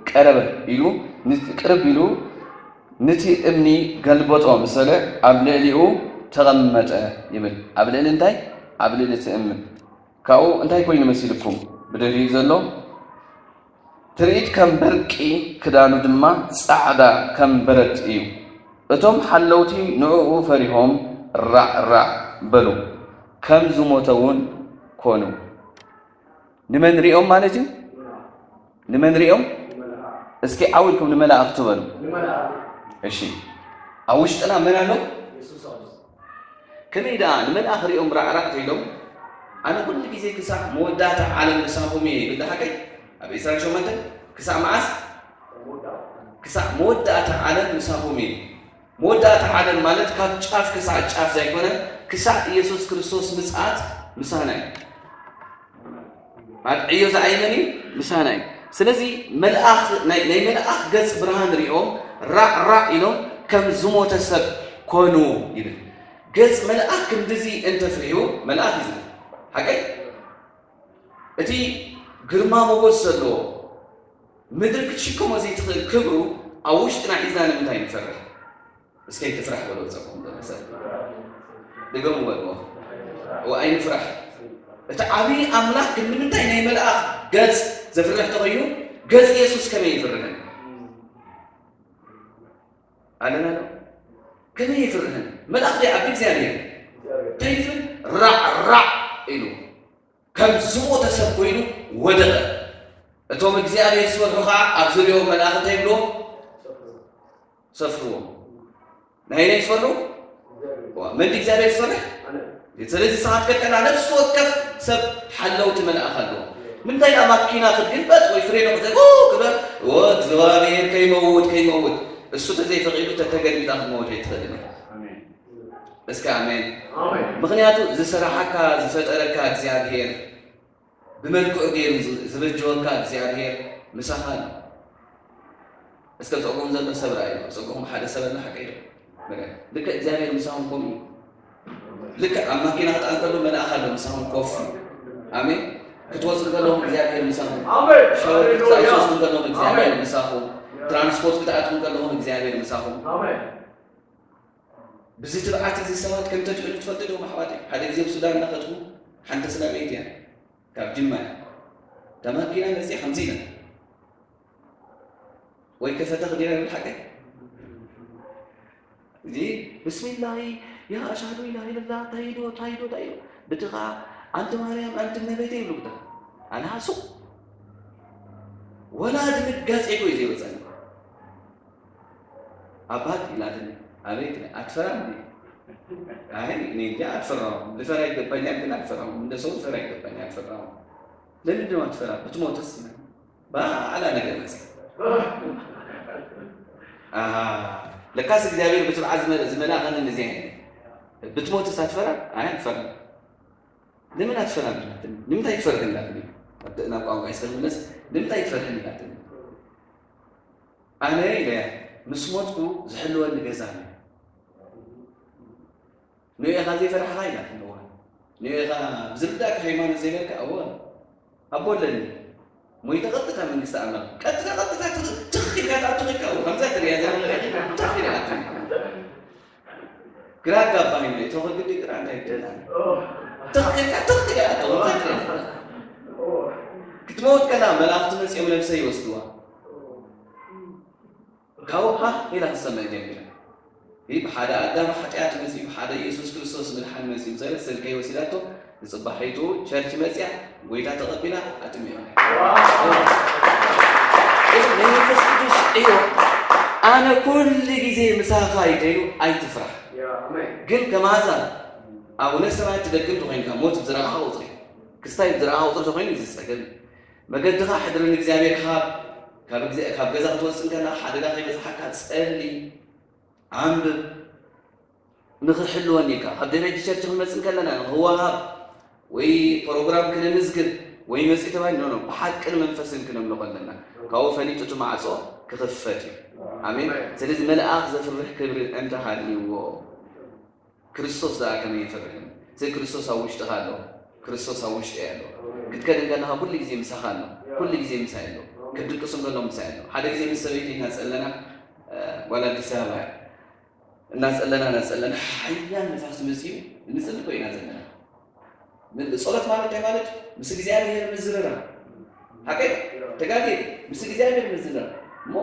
ቀረበ ኢሉ ን- ቅርብ ኢሉ ንቲ እምኒ ገልበጦ፣ ምሰለ ኣብ ልዕሊኡ ተቐመጠ ይብል። ኣብ ልዕሊ እንታይ? ኣብ ልዕሊ እቲ እምኒ። ካብኡ እንታይ ኮይኑ መሲልኩም? ብድሕሪኡ ዘሎ ትርኢት ከም በርቂ፣ ክዳኑ ድማ ጻዕዳ ከም በረድ እዩ። እቶም ሓለውቲ ንዕኡ ፈሪሆም ራዕ ራዕ በሉ፣ ከም ዝሞተ እውን ኮኑ። ንመን ሪኦም ማለት እዩ? ንመን ሪኦም? እስኪ ዓው ኢልኩም ንመላእኽቱ በሉ። እሺ፣ ኣብ ውሽጥና መን ኣሎ? ከመይ ደኣ ንመልኣኽ ሪኦም ራዕራዕ ተይሎም? ኣነ ኩሉ ግዜ ክሳዕ መወዳእታ ዓለም ምሳኹም እየ ይብል። ሓቀይ? ኣብ ዕስራን ሸሞንተን ክሳዕ መዓስ? ክሳዕ መወዳእታ ዓለም ምሳኹም እየ። መወዳእታ ዓለም ማለት ካብ ጫፍ ክሳዕ ጫፍ ዘይኮነ፣ ክሳዕ ኢየሱስ ክርስቶስ ምጽኣት ምሳና እዩ። ማለት ዕዮ ዝኣየመን እዩ? ምሳና እዩ። ስለዚ መልኣኽ፣ ናይ ናይ መልኣኽ ገጽ ብርሃን ሪኦም ራዕ ራዕ ኢሎም ከም ዝሞተ ሰብ ኮኑ ይብል። ገጽ መልኣኽ ክንድዚ እንተፍርሁ፣ መልኣኽ እዩ ዝብል። ሓቀይ? እቲ ግርማ ሞገስ ዘለዎ ምድሪ ክትሽከሞ ዘይትኽእል ክብሩ ኣብ ውሽጥና ሒዝና ንምንታይ ንፈርሕ? እስከ ኣይትፍራሕ በሎ ዝጸልኹም ዘሎ ሰብ። ድገሙ በልዎ። እወ ኣይንፍራሕ። እቲ ዓብዪ ኣምላኽ ግን ንምንታይ ናይ መልኣኽ ገጽ ዘፍርሕ ተኾይኑ፣ ገጽ የሱስ ከመይ ይፍርህን? ኣለና ዶ? ከመይ ይፍርህን? መልኣኽ ዶ ይዓቢ እግዚኣብሔር? እንታይ ይብል? ራዕ ራዕ ኢሉ ከም ዝሞተ ሰብ ኮይኑ ወደቐ። እቶም እግዚኣብሔር ዝፈርሑ ኸዓ ኣብ ዙርያኡ መልኣኽ እንታይ ይብልዎም? ሰፍርዎም። ናይ ናይ ዝፈርሑ? ዋ፣ መን እግዚኣብሔር ዝፈርሕ? ስለዚ ሰዓት ቀጠና ነፍሲ ወከፍ ሰብ ሓለውቲ መልኣኽ ኣለዎ። ምንታይ ደኣ ማኪና ክትግልበጥ ወይ ፍሬኖ ክትዘ ክበር? ወ እግዚኣብሔር ከይመውት ከይመውት፣ እሱ ተዘይፈቒዱ ተተገልቢጣ ክትመውት ኣይትኽእልን እያ። እስከ ኣሜን። ኣሜን። ምኽንያቱ ዝሰራሓካ ዝፈጠረካ እግዚኣብሔር፣ ብመልክዑ ገይሩ ዝ- ዝበጀወካ እግዚኣብሔር ምሳኻ ኣሎ። እስከ ጸጉም ዘሎ ሰብ ረኣዩ። ጸጉም ሓደ ሰብ ኣሎ ሓቀይ ዶ? በቃ። ልክዕ እግዚኣብሔር ምሳኹም ከምኡ እዩ። ልክዕ ኣብ ማኪና ክጥዕም ከሎ መልኣኽ ኣሎ ምሳኹም ኮፍ። ኣሜን። ክትወጹ ከለኹም እግዚኣብሔር ምሳኹም። ኣሜን። ሻወር ሃሌሉያ። ክትወስዱ ከለኹም እግዚኣብሔር ኣሜን። ምሳኹም። ትራንስፖርት ክትኣትዉ ከለኹም እግዚኣብሔር ምሳኹም። ኣሜን። ብዚ ትብዓት እዚ ሰባት ከም ተትዕሉ ትፈልጡ ዶ ኣሕዋተይ? ሓደ ግዜ ኣብ ሱዳን እናኸድኩ ሓንቲ ስድራ ቤት እያ፣ ካብ ጅማ እያ። እታ ማኪና መፂኣ ከምዚ ኢላ ወይ ከፈተ ክዲራ ይብል ሓቀይ እዚ ብስሚላሂ ያ ኣሽሃዱ ኢላ ኢለላ ታይዶ ታይዶ ታይዶ ብትኻ ኣንቲ ማርያም ኣንቲ እመቤቴ ይብሉ ብታ ኣነ ሃሱቕ ወላ ድንጋጼ እኮ እዩ ዘይወፀኒ። ኣባት ኢላትኒ ኣበይ ትነ ኣትፈራም እንዴ? አይ እኔ እንጃ አልፈራሁም። ልፈራ ይገባኛል ግን አልፈራሁም። እንደ ሰው ልፈራ ይገባኛል አልፈራሁም። ለምንድን ነው አትፈራ? ብትሞትስ? ባላ ነገር መስ ለካስ እግዚኣብሔር ብትብዓት ዝመልኣኸኒ እዚ ብትሞትስ አትፈራ? አይ አልፈራም። ንምንታይ ትፈርሃኒ ኢላትኒ። ንምንታይ ትፈርህኒ ኢላትኒ። ናብ ቋንቋ ይስከል መለስ ንምንታይ ትፈርህኒ ኢላትኒ። ኣነ ኢለያ ምስ ሞትኩ ዝሕልወኒ ገዛ ኣሎ። ንኡ ኢኻ ዘይፈራሕኻ ኢላትኒ። እዋ ንኡ ኢኻ ብዝርዳእካ ሃይማኖት ዘይበልካ። እዋ ኣቦ ኣለኒ። ሞይተ ቀጥታ መንግስቲ ኣምላኽ ቀጥታ ቀጥታ ትኽ ኢልካ ትኣቱ ኢልካ። እዋ ከምዛ ትሪያ ዘላ ትኽ ኢልካ ትኣቱ። ግራ ኣጋባኒ። እቶ ከግዲ ግራ እንታይ ይደላ ትኽ ኢልካ ትኽ ኢልካ ትኣቱ። ክትመውት ከላ መላእኽቲ መጺኦም ነብሰ ይወስድዋ። ካብኡ ሃህ ኢላ ክትሰምዕ ጀሚራ። ይህ ብሓደ ኣዳም ሓጢኣት መጺኡ፣ ብሓደ ኢየሱስ ክርስቶስ ምድሓን መጺኡ፣ ሰለ ስልከይ ወሲዳቶ፣ ንጽባሒቱ ቸርች መጺኣ፣ ጎይታ ተቐቢላ፣ ኣጥሚቓ። እዚ ናይ መንፈስ ቅዱስ ዕዮ፣ ኣነ ኩሉ ግዜ ምሳኻ እየ ኢሉ ኣይትፍራሕ። ግን ከማዛ ኣቡነ ሰማያት ትደግም ተኾይንካ፣ ሞት ብዝረኣኻ ቁጽሪ፣ ክስታይ ብዝረኣኻ ቁጽሪ ተኾይኑ እዩ ዝጸገም። መገድኻ ሕድሪ ንእግዚኣብሔር ሃብ። ካብ ግዜ-፣ ካብ ገዛ ክትወጽእ እንከላ ሓደጋ ከይበጽሓካ ጸሊ፣ ዓንብብ፣ ንኽሕልወኒ ኢልካ። ካብ ደረጃ ቸርች ክንመጽእ እንከለና ንኽወሃብ ወይ ፕሮግራም ክነምዝግብ ወይ መጺ ተባሂሉ፣ ኖ፣ ኖ፣ ብሓቅን መንፈስን ክነምልኾ ኣለና። ካብኡ ፈሊጡ እቲ ማዕጾ ክኽፈት እዩ። ኣሜን። ስለዚ መልኣኽ ዘፍርህ ክብሪ እንተሃልይዎ፣ ክርስቶስ ደኣ ከመይ ይፈርህን? እዚ ክርስቶስ ኣብ ውሽጥኻ ኣሎ። ክርስቶስ ኣብ ውሽጢ ኣሎ። ክትከድ እንከለኻ ኩሉ ግዜ ምሳኻ ኣሎ። ኩሉ ግዜ ምሳይ ኣሎ። ክትድቅስ እንከሎ ምሳይ ኣሎ። ሓደ ግዜ ምስ ሰበይቲ ኢና ጸለና፣ እ፣ ጓል ኣዲስ ኣበባ እያ። እናጸለና፣ እናጸለና፣ ሓያል ንፋስ መጺኡ፣ ንጽሊ እኮ ኢና ዘለና። ምን-፣ ጸሎት ማለት እንታይ ማለት? ምስ እግዚኣብሔር ምዝርራብ። ሓቀይ ተጋጌ ምስ እግዚኣብሔር ምዝርራብ። እሞ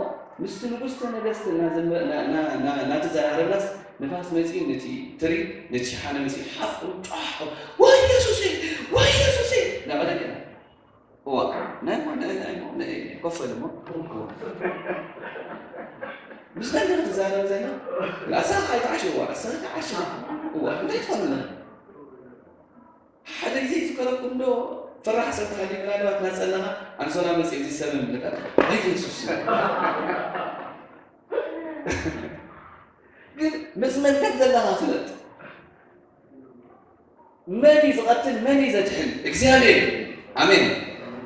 ምስቲ ንጉስተ ነገስት እናዘመ-፣ እና-፣ እና-፣ እና-፣ እናተዘራረብናስ ንፋስ መጺኡ ነቲ ትሪ፣ ነቲ ሸሓነ መጺኡ ሓፍ ጫሕ፣ "ወይ የሱሴ፣ ወይ የሱሴ" እናበለ ገና። እዋ፣ ናይ እሞ፣ ናይ፣ ናይ እሞ፣ ናይ፣ ኮፍ በል እሞ። እዋ። ምስ መን ኢኻ ትዛረብ ዘላ? ራእስኻ ኣይትዓሽ፣ እዋ፣ ራእስኻ ኣይትዓሽ። እዋ፣ እንታይ ትኾን ኣለኻ? ሓደ ግዜ ይዝከረኩም ዶ፣ ፈራሕ ሰብ ተሃልዩ ምናልባት እናጸለኻ፣ ኣንሶላ መጺኡ እዚ ሰብ ምልካ፣ ወይ የሱስ። ግን ምስ መን ከም ዘለኻ ፍለጥ። መን እዩ ዝቐትል፣ መን እዩ ዘድሕን? እግዚኣብሔር እዩ። ኣሜን።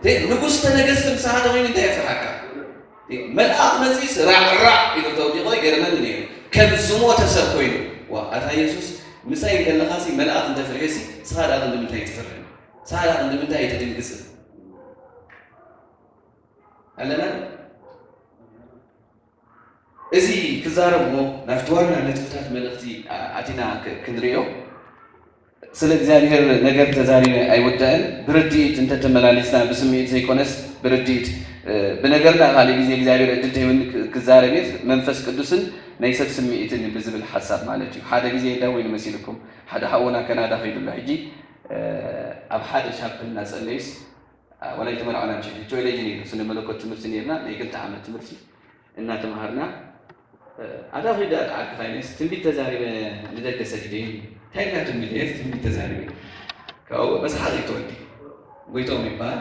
ተ-፣ ንጉሥ ተነገስት ምሳኻ ተኾይኑ እንታይ የፍርሓካ? ተ-፣ መልኣኽ መጺኡስ ራዕ ራዕ ኢሉ ተውዲቑ ይገርመኒ ነይሩ። ከም ዝሞተ ሰብ ኮይኑ። ዋ፣ ኣታ የሱስ፣ ምሳይ እንከለኻሲ መልኣኽ እንተፍርሔሲ፣ ንስኻ ደኣ ክንዲ ምንታይ ትፍርህ? ንስኻ ደኣ ክንዲ ምንታይ ኣይትድንግጽን? ኣለና? እዚ ክዛረብ እሞ ናብቲ ዋና ነጥብታት መልእኽቲ ኣ-፣ ኣቲና ክ-፣ ክንርእዮ። ስለ እግዚኣብሔር ነገር ተዛሪበ ኣይውዳእን። ብርድኢት እንተተመላሊስና፣ ብስምዒት ዘይኮነስ ብርድኢት፣ እ፣ ብነገርና ካልእ ግዜ እግዚኣብሔር ዕድል ተሂቡኒ ክ-፣ ክዛረብ እየ። መንፈስ ቅዱስን ናይ ሰብ ስምዒትን ብዝብል ሓሳብ ማለት እዩ። ሓደ ግዜ እንዳ ወይን መሲልኩም፣ ሓደ ሓውና ከናዳ ከይዱ ኣሎ። ሕጂ፣ እ፣ ኣብ ሓደ ቻፕል እናጸለዩስ፣ አ፣ ወላ ኣይተመርዓናን። ቴዎሎጂ ነይሩ፣ ስነ መለኮት ትምህርቲ ነይርና፣ ናይ ክልተ ዓመት ትምህርቲ እናተምሃርና፣ እ፣ ኣታ ኺድ ኣትዓርክ ፋይናንስ ትንቢት ተዛሪበ ንደገ ሰዲደ። እንታይ ኢልና ትንቢት እየ ትንቢት ተዛሪበ? ካብኡ መስሓቕ እዩ ተወዲ። ጎይቶም ይበሃል፣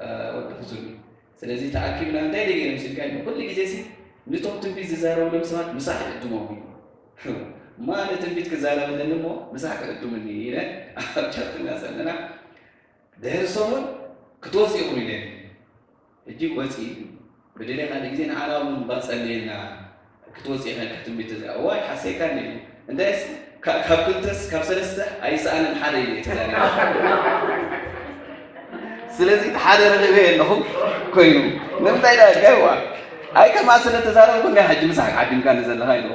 እ፣ ወዲ ሕዙን እዩ። ስለዚ ተኣኪብና እንታይ ደገ መሲልካ ኢሉ። ኩሉ ግዜ ሲ ንቶም ትንቢት ዝዛረቡሎም ሰባት ምሳሕ ይዕድሞም እዩ። እማ ንትንቢት ክዛረበለኒ እሞ ምሳሕ ክዕድሙኒ ኢለ ኣብ ቻፕል እናጸለና ድሕሪ ሰሙን ክትወፂ ኢኹም ኢለኒ። ሕጂ ወፂ ብድሌ ካልእ ግዜ ንዓና እውን ባፀለየና ክትወፂ ኢኻ ኢልካ ትንቢት ተዘ-፣ እዋይ ሓሰይካ እንዲ። እንታይስ ካ-፣ ካብ ክልተስ ካብ ሰለስተ ኣይሰኣንን ሓደ ኢለ ተዛሪበ። ስለዚ እቲ ሓደ ረኺበ ኣለኹም ኮይኑ ንምንታይ ዳ ጋይዋ ኣይ ከማ ስለ ተዛረብኩ እንዲ ሕጂ ምሳሕ ዓዲምካ ንዘለኻ ኢሉ።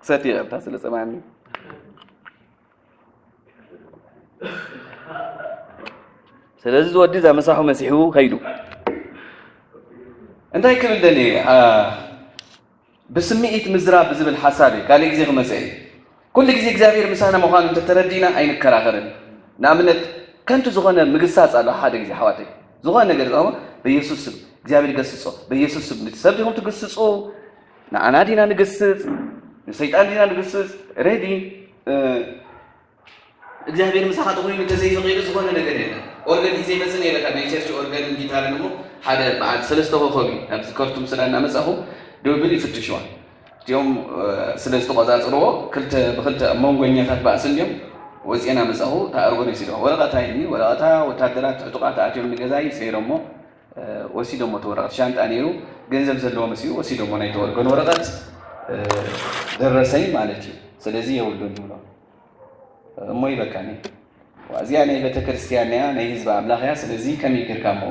ክሰቲ ይቕርታ ስለ ጸማኒ። ስለዚ እዚ ወዲ እዛ መሳሑ መሲሑ ከይዱ። እንታይ ክብል ደልየ? አ፣ ብስምዒት ምዝራብ ብዝብል ሓሳብ እየ ካልእ ግዜ ክመጸ እየ። ኩሉ ግዜ እግዚኣብሔር ምሳና ምዃኑ እንተተረዲእና ኣይንከራኸርን። ንኣብነት፣ ከንቱ ዝኾነ ምግሳጽ ኣሎ ሓደ ግዜ፣ ኣሕዋተይ። ዝኾነ ነገር፣ ኦ፣ በየሱስ ስም እግዚኣብሔር ይገስጾ፣ በየሱስ ስም። ነቲ ሰብ ዲኹም ትግስጹ? ንዓና ዲና ንግስጽ? ንሰይጣን ዲና ንግስጽ? ሬዲ፣ እ፣ እግዚኣብሔር ምሳኻ ተኾይኑ እንተዘይፈቒዱ ዝኾነ ነገር የለን። ኦርገን ሒዘ ይመጽእ ነይረ፣ ካብ ናይ ቸርች ኦርገንን ጊታርን እሞ ሓደ በዓል ሰለስተ ኮኾብ እዩ። ኣብዚ ከርቱም ስላ እናመጻኹ ድብብል ይፍትሽዋ። እቲኦም ስለ ዝተቆጻጽርዎ ክልተ ብክልተ መንጎኛታት ባእሲ እንዲዮም ወፂኤና መፃኹ። እታ ኣርጎን ወሲድዋ። ወረቐታ ሂብኒ። ወረቐታ ወታደራት ዕጡቓት ኣትዮም ንገዛይ ሰይሮሞ። ወሲዶሞ እቲ ወረቐት ሻንጣ ነይሩ። ገንዘብ ዘለዎ መሲሉ ወሲዶሞ ናይቲ ወርገን ወረቐት ደረሰኝ ማለት እዩ። ስለዚ የብሉን ይብሎ። እሞ ይበቃኒ። እዚኣ ናይ ቤተክርስትያን እያ፣ ናይ ህዝቢ ኣምላኽ እያ። ስለዚ ከመይ ጌርካ እሞ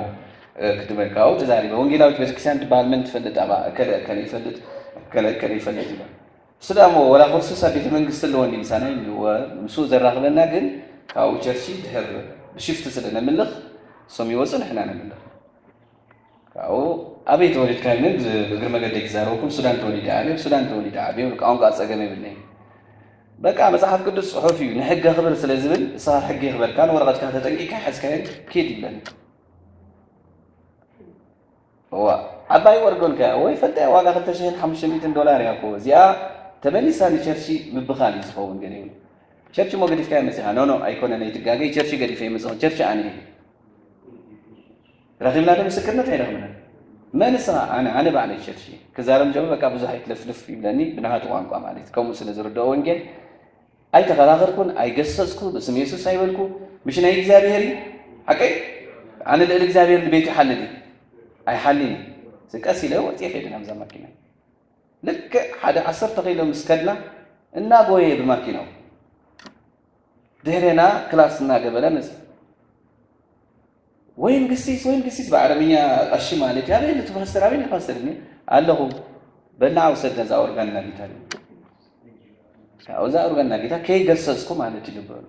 ክትበልካ? ኣብኡ ተዛሪበ። ወንጌላዊት ቤተክርስትያን ትበሃል መን ትፈልጥ? ኣባ እከለ እከለ ይፈልጥ፣ እከለ እከለ ይፈልጥ ይብል። እሱ ደኣ እሞ ወላ ክርስቶስ ኣብ ቤተ መንግስቲ ኣለዎ እንዲ ምሳና ይብልዎ። ምስኡ ዘራኽበና ግን ካብኡ ቸርቺ ድሕር ብሽፍቲ ስለ ነምልኽ፣ እሶም ይወፁ፣ ንሕና ነምልኽ። ካብኡ ኣበይ ተወሊድካ? ይብለኒ። ብእግሪ መገደይ ክዛረበኩም፣ ሱዳን ተወሊደ ዓብየ፣ ሱዳን ተወሊደ ዓብየ፣ ቋንቋ ፀገም የብለይን። በቃ መፅሓፍ ቅዱስ ፅሑፍ እዩ፣ ንሕጊ ኣኽብር ስለ ዝብል፣ ንስኻ ሕጊ የኽበርካን ወረቐትካ ተጠንቂቕካ ሒዝካዮን ኪድ ይብለኒ። እዋ ዓባይ ወርጎን ከያ ወይ ፈልጠያ ዋጋ ክልተ ሽሕን ሓሙሽተ ሚእትን ዶላር እያ እኮ እዚኣ። ተመሊሳ ንቸርቺ ምብኻል እዩ ዝኸውን። ገለ ይብሉ ቸርቺ እሞ ገዲፍካዮ መፂኻ። ኖ ኖ ኣይኮነን፣ ኣይትጋገይ። ቸርቺ ገዲፈ ይመፅኹ። ቸርቺ ኣነ እየ። ረኺብና ዶ ምስክርነት ኣይረኽብናን? መን ንስኻ? ኣነ፣ ኣነ ባዕለይ ቸርች እየ። ክዛረብ እንጀምር በቃ ብዙሕ ኣይትለፍልፍ ይብለኒ ብናሃቱ ቋንቋ ማለት እዩ። ከምኡ ስለ ዝርድኦ ወንጌል ኣይተኸራኸርኩን፣ ኣይገሰጽኩ፣ ብስም የሱስ ኣይበልኩ። ምሽ ናይ እግዚኣብሔር እዩ። ሓቀይ? ኣነ ልዕሊ እግዚኣብሔር ንቤቱ ይሓልል እዩ። ኣይሓልን እዩ። እዚ ቀስ ኢለ ወፂኤ ከይደ ናብዛ ማኪና። ልክዕ ሓደ ዓሰርተ ኪሎ ምስ ከድና እናጎየ ብማኪናው ድሕሬና ክላስ እናገበረ መፅእ። ወይን ግሲስ፣ ወይን ግሲስ ብዓረብኛ ቀሺ ማለት እዩ። ኣበይ እቲ ፓስተር? ኣበይ ፓስተር? እኔ ኣለኹ። በልና ውሰድ ነዛ ኦርጋን እና ጊታር። ካብዛ ኦርጋን እና ጊታር ከይገሰጽኩ ማለት ይግበሩ።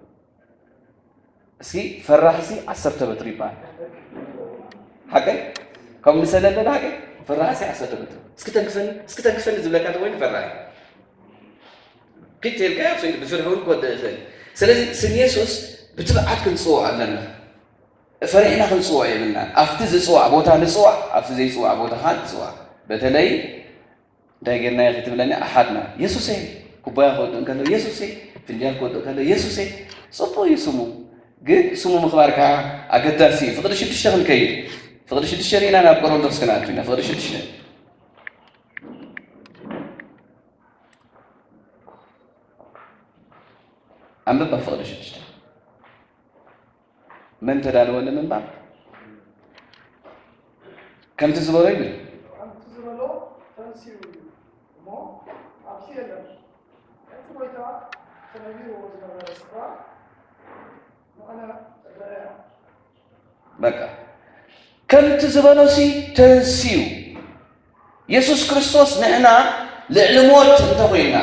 እስኪ ፈራሕሲ ዓሰርተ በትሪ ይበሃል። ሓቀይ? ካብ ምሰለ ኣለና ሓቀይ? ፈራሕሲ ዓሰርተ በትሪ። እስኪ ተንክፈኒ፣ እስኪ ተንክፈኒ ዝብለካ ተኮይኑ ፈራሒ። ኪድ ተልካ ብፍርሒ እውን ክወድእ ይኽእል። ስለዚ ስም የሱስ ብትብዓት ክንጽውዖ ኣለና። ፈሪሕና ክንጽውዖ የብልና። ኣብቲ ዝጽዋዕ ቦታ ንጽዋዕ፣ ኣብቲ ዘይጽዋዕ ቦታ ከዓ ንጽዋዕ። በተለይ እንታይ ጌርናዮ ክትብለኒ፣ ኣሓድና የሱሰይ፣ ኩባያ ክወድእ እንከሎ የሱሰይ፣ ፍንጃል ክወድእ እንከሎ የሱሰይ። ጽቡቕ እዩ ስሙ፣ ግን ስሙ ምኽባር ከዓ ኣገዳሲ እዩ። ፍቕዲ ሽዱሽተ ክንከይድ፣ ፍቕዲ ሽዱሽተ ርኢና ናብ ቆሮንቶስ ክንኣቱ ኢና። ፍቕዲ ሽዱሽተ ኣንብባ። ፍቕዲ ሽዱሽተ መን ተዳለወ ንምንባብ? ከምቲ ዝበሎ ይብል። ከምቲ ዝበሎ ተንሲኡ እዩ እሞ ኣብዚ የለን። እቲ ጐይታ ተነቢርዎ ዝነበረ ስፍራ ንዓና እረኣያ። በቃ ከምቲ ዝበሎሲ ተንሲኡ። የሱስ ክርስቶስ ንሕና ልዕሊ ሞት እንተኾይንና፣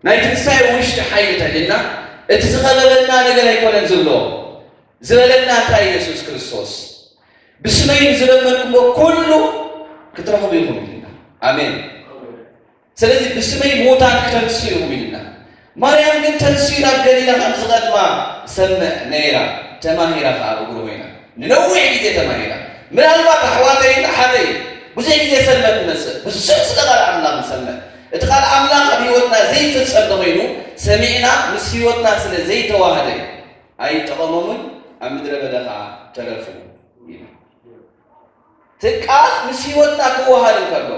ናይ ትንሳኤ ውሽጢ ሓይሊ እንተልና፣ እቲ ዝኸበበና ነገር ኣይኮነን ዝብሎ። ዝበለና እንታይ? የሱስ ክርስቶስ ብስመይ ዝለመንኩሞ ኩሉ ክትረኽቡ ኢኹም ኢልና። ኣሜን። ስለዚ ብስመይ ሙታን ክተንስኡ ኢኹም ኢልና። ማርያም ግን ተንስኡ ናብ ገሊላ ከም ዝቐድማ ትሰምዕ ነይራ፣ ተማሂራ ከኣ እግሩ ኮይና። ንነዊሕ ግዜ ተማሂራ። ምናልባት ኣሕዋተይን ኣሓተይን ብዙሕ ግዜ ሰልመ ትመጽእ፣ ብዙሕ ስለ ቃል ኣምላኽ ንሰምዕ። እቲ ቃል ኣምላኽ ኣብ ህይወትና ዘይፍጸም እንተኾይኑ፣ ሰሚዕና ምስ ህይወትና ስለ ዘይተዋህደ ኣይጠቐሞምን፣ ኣብ ምድረ በዳ ከኣ ተረፉ ኢሉ። እቲ ቃል ምስ ህይወትና ክወሃድ እንከሎ፣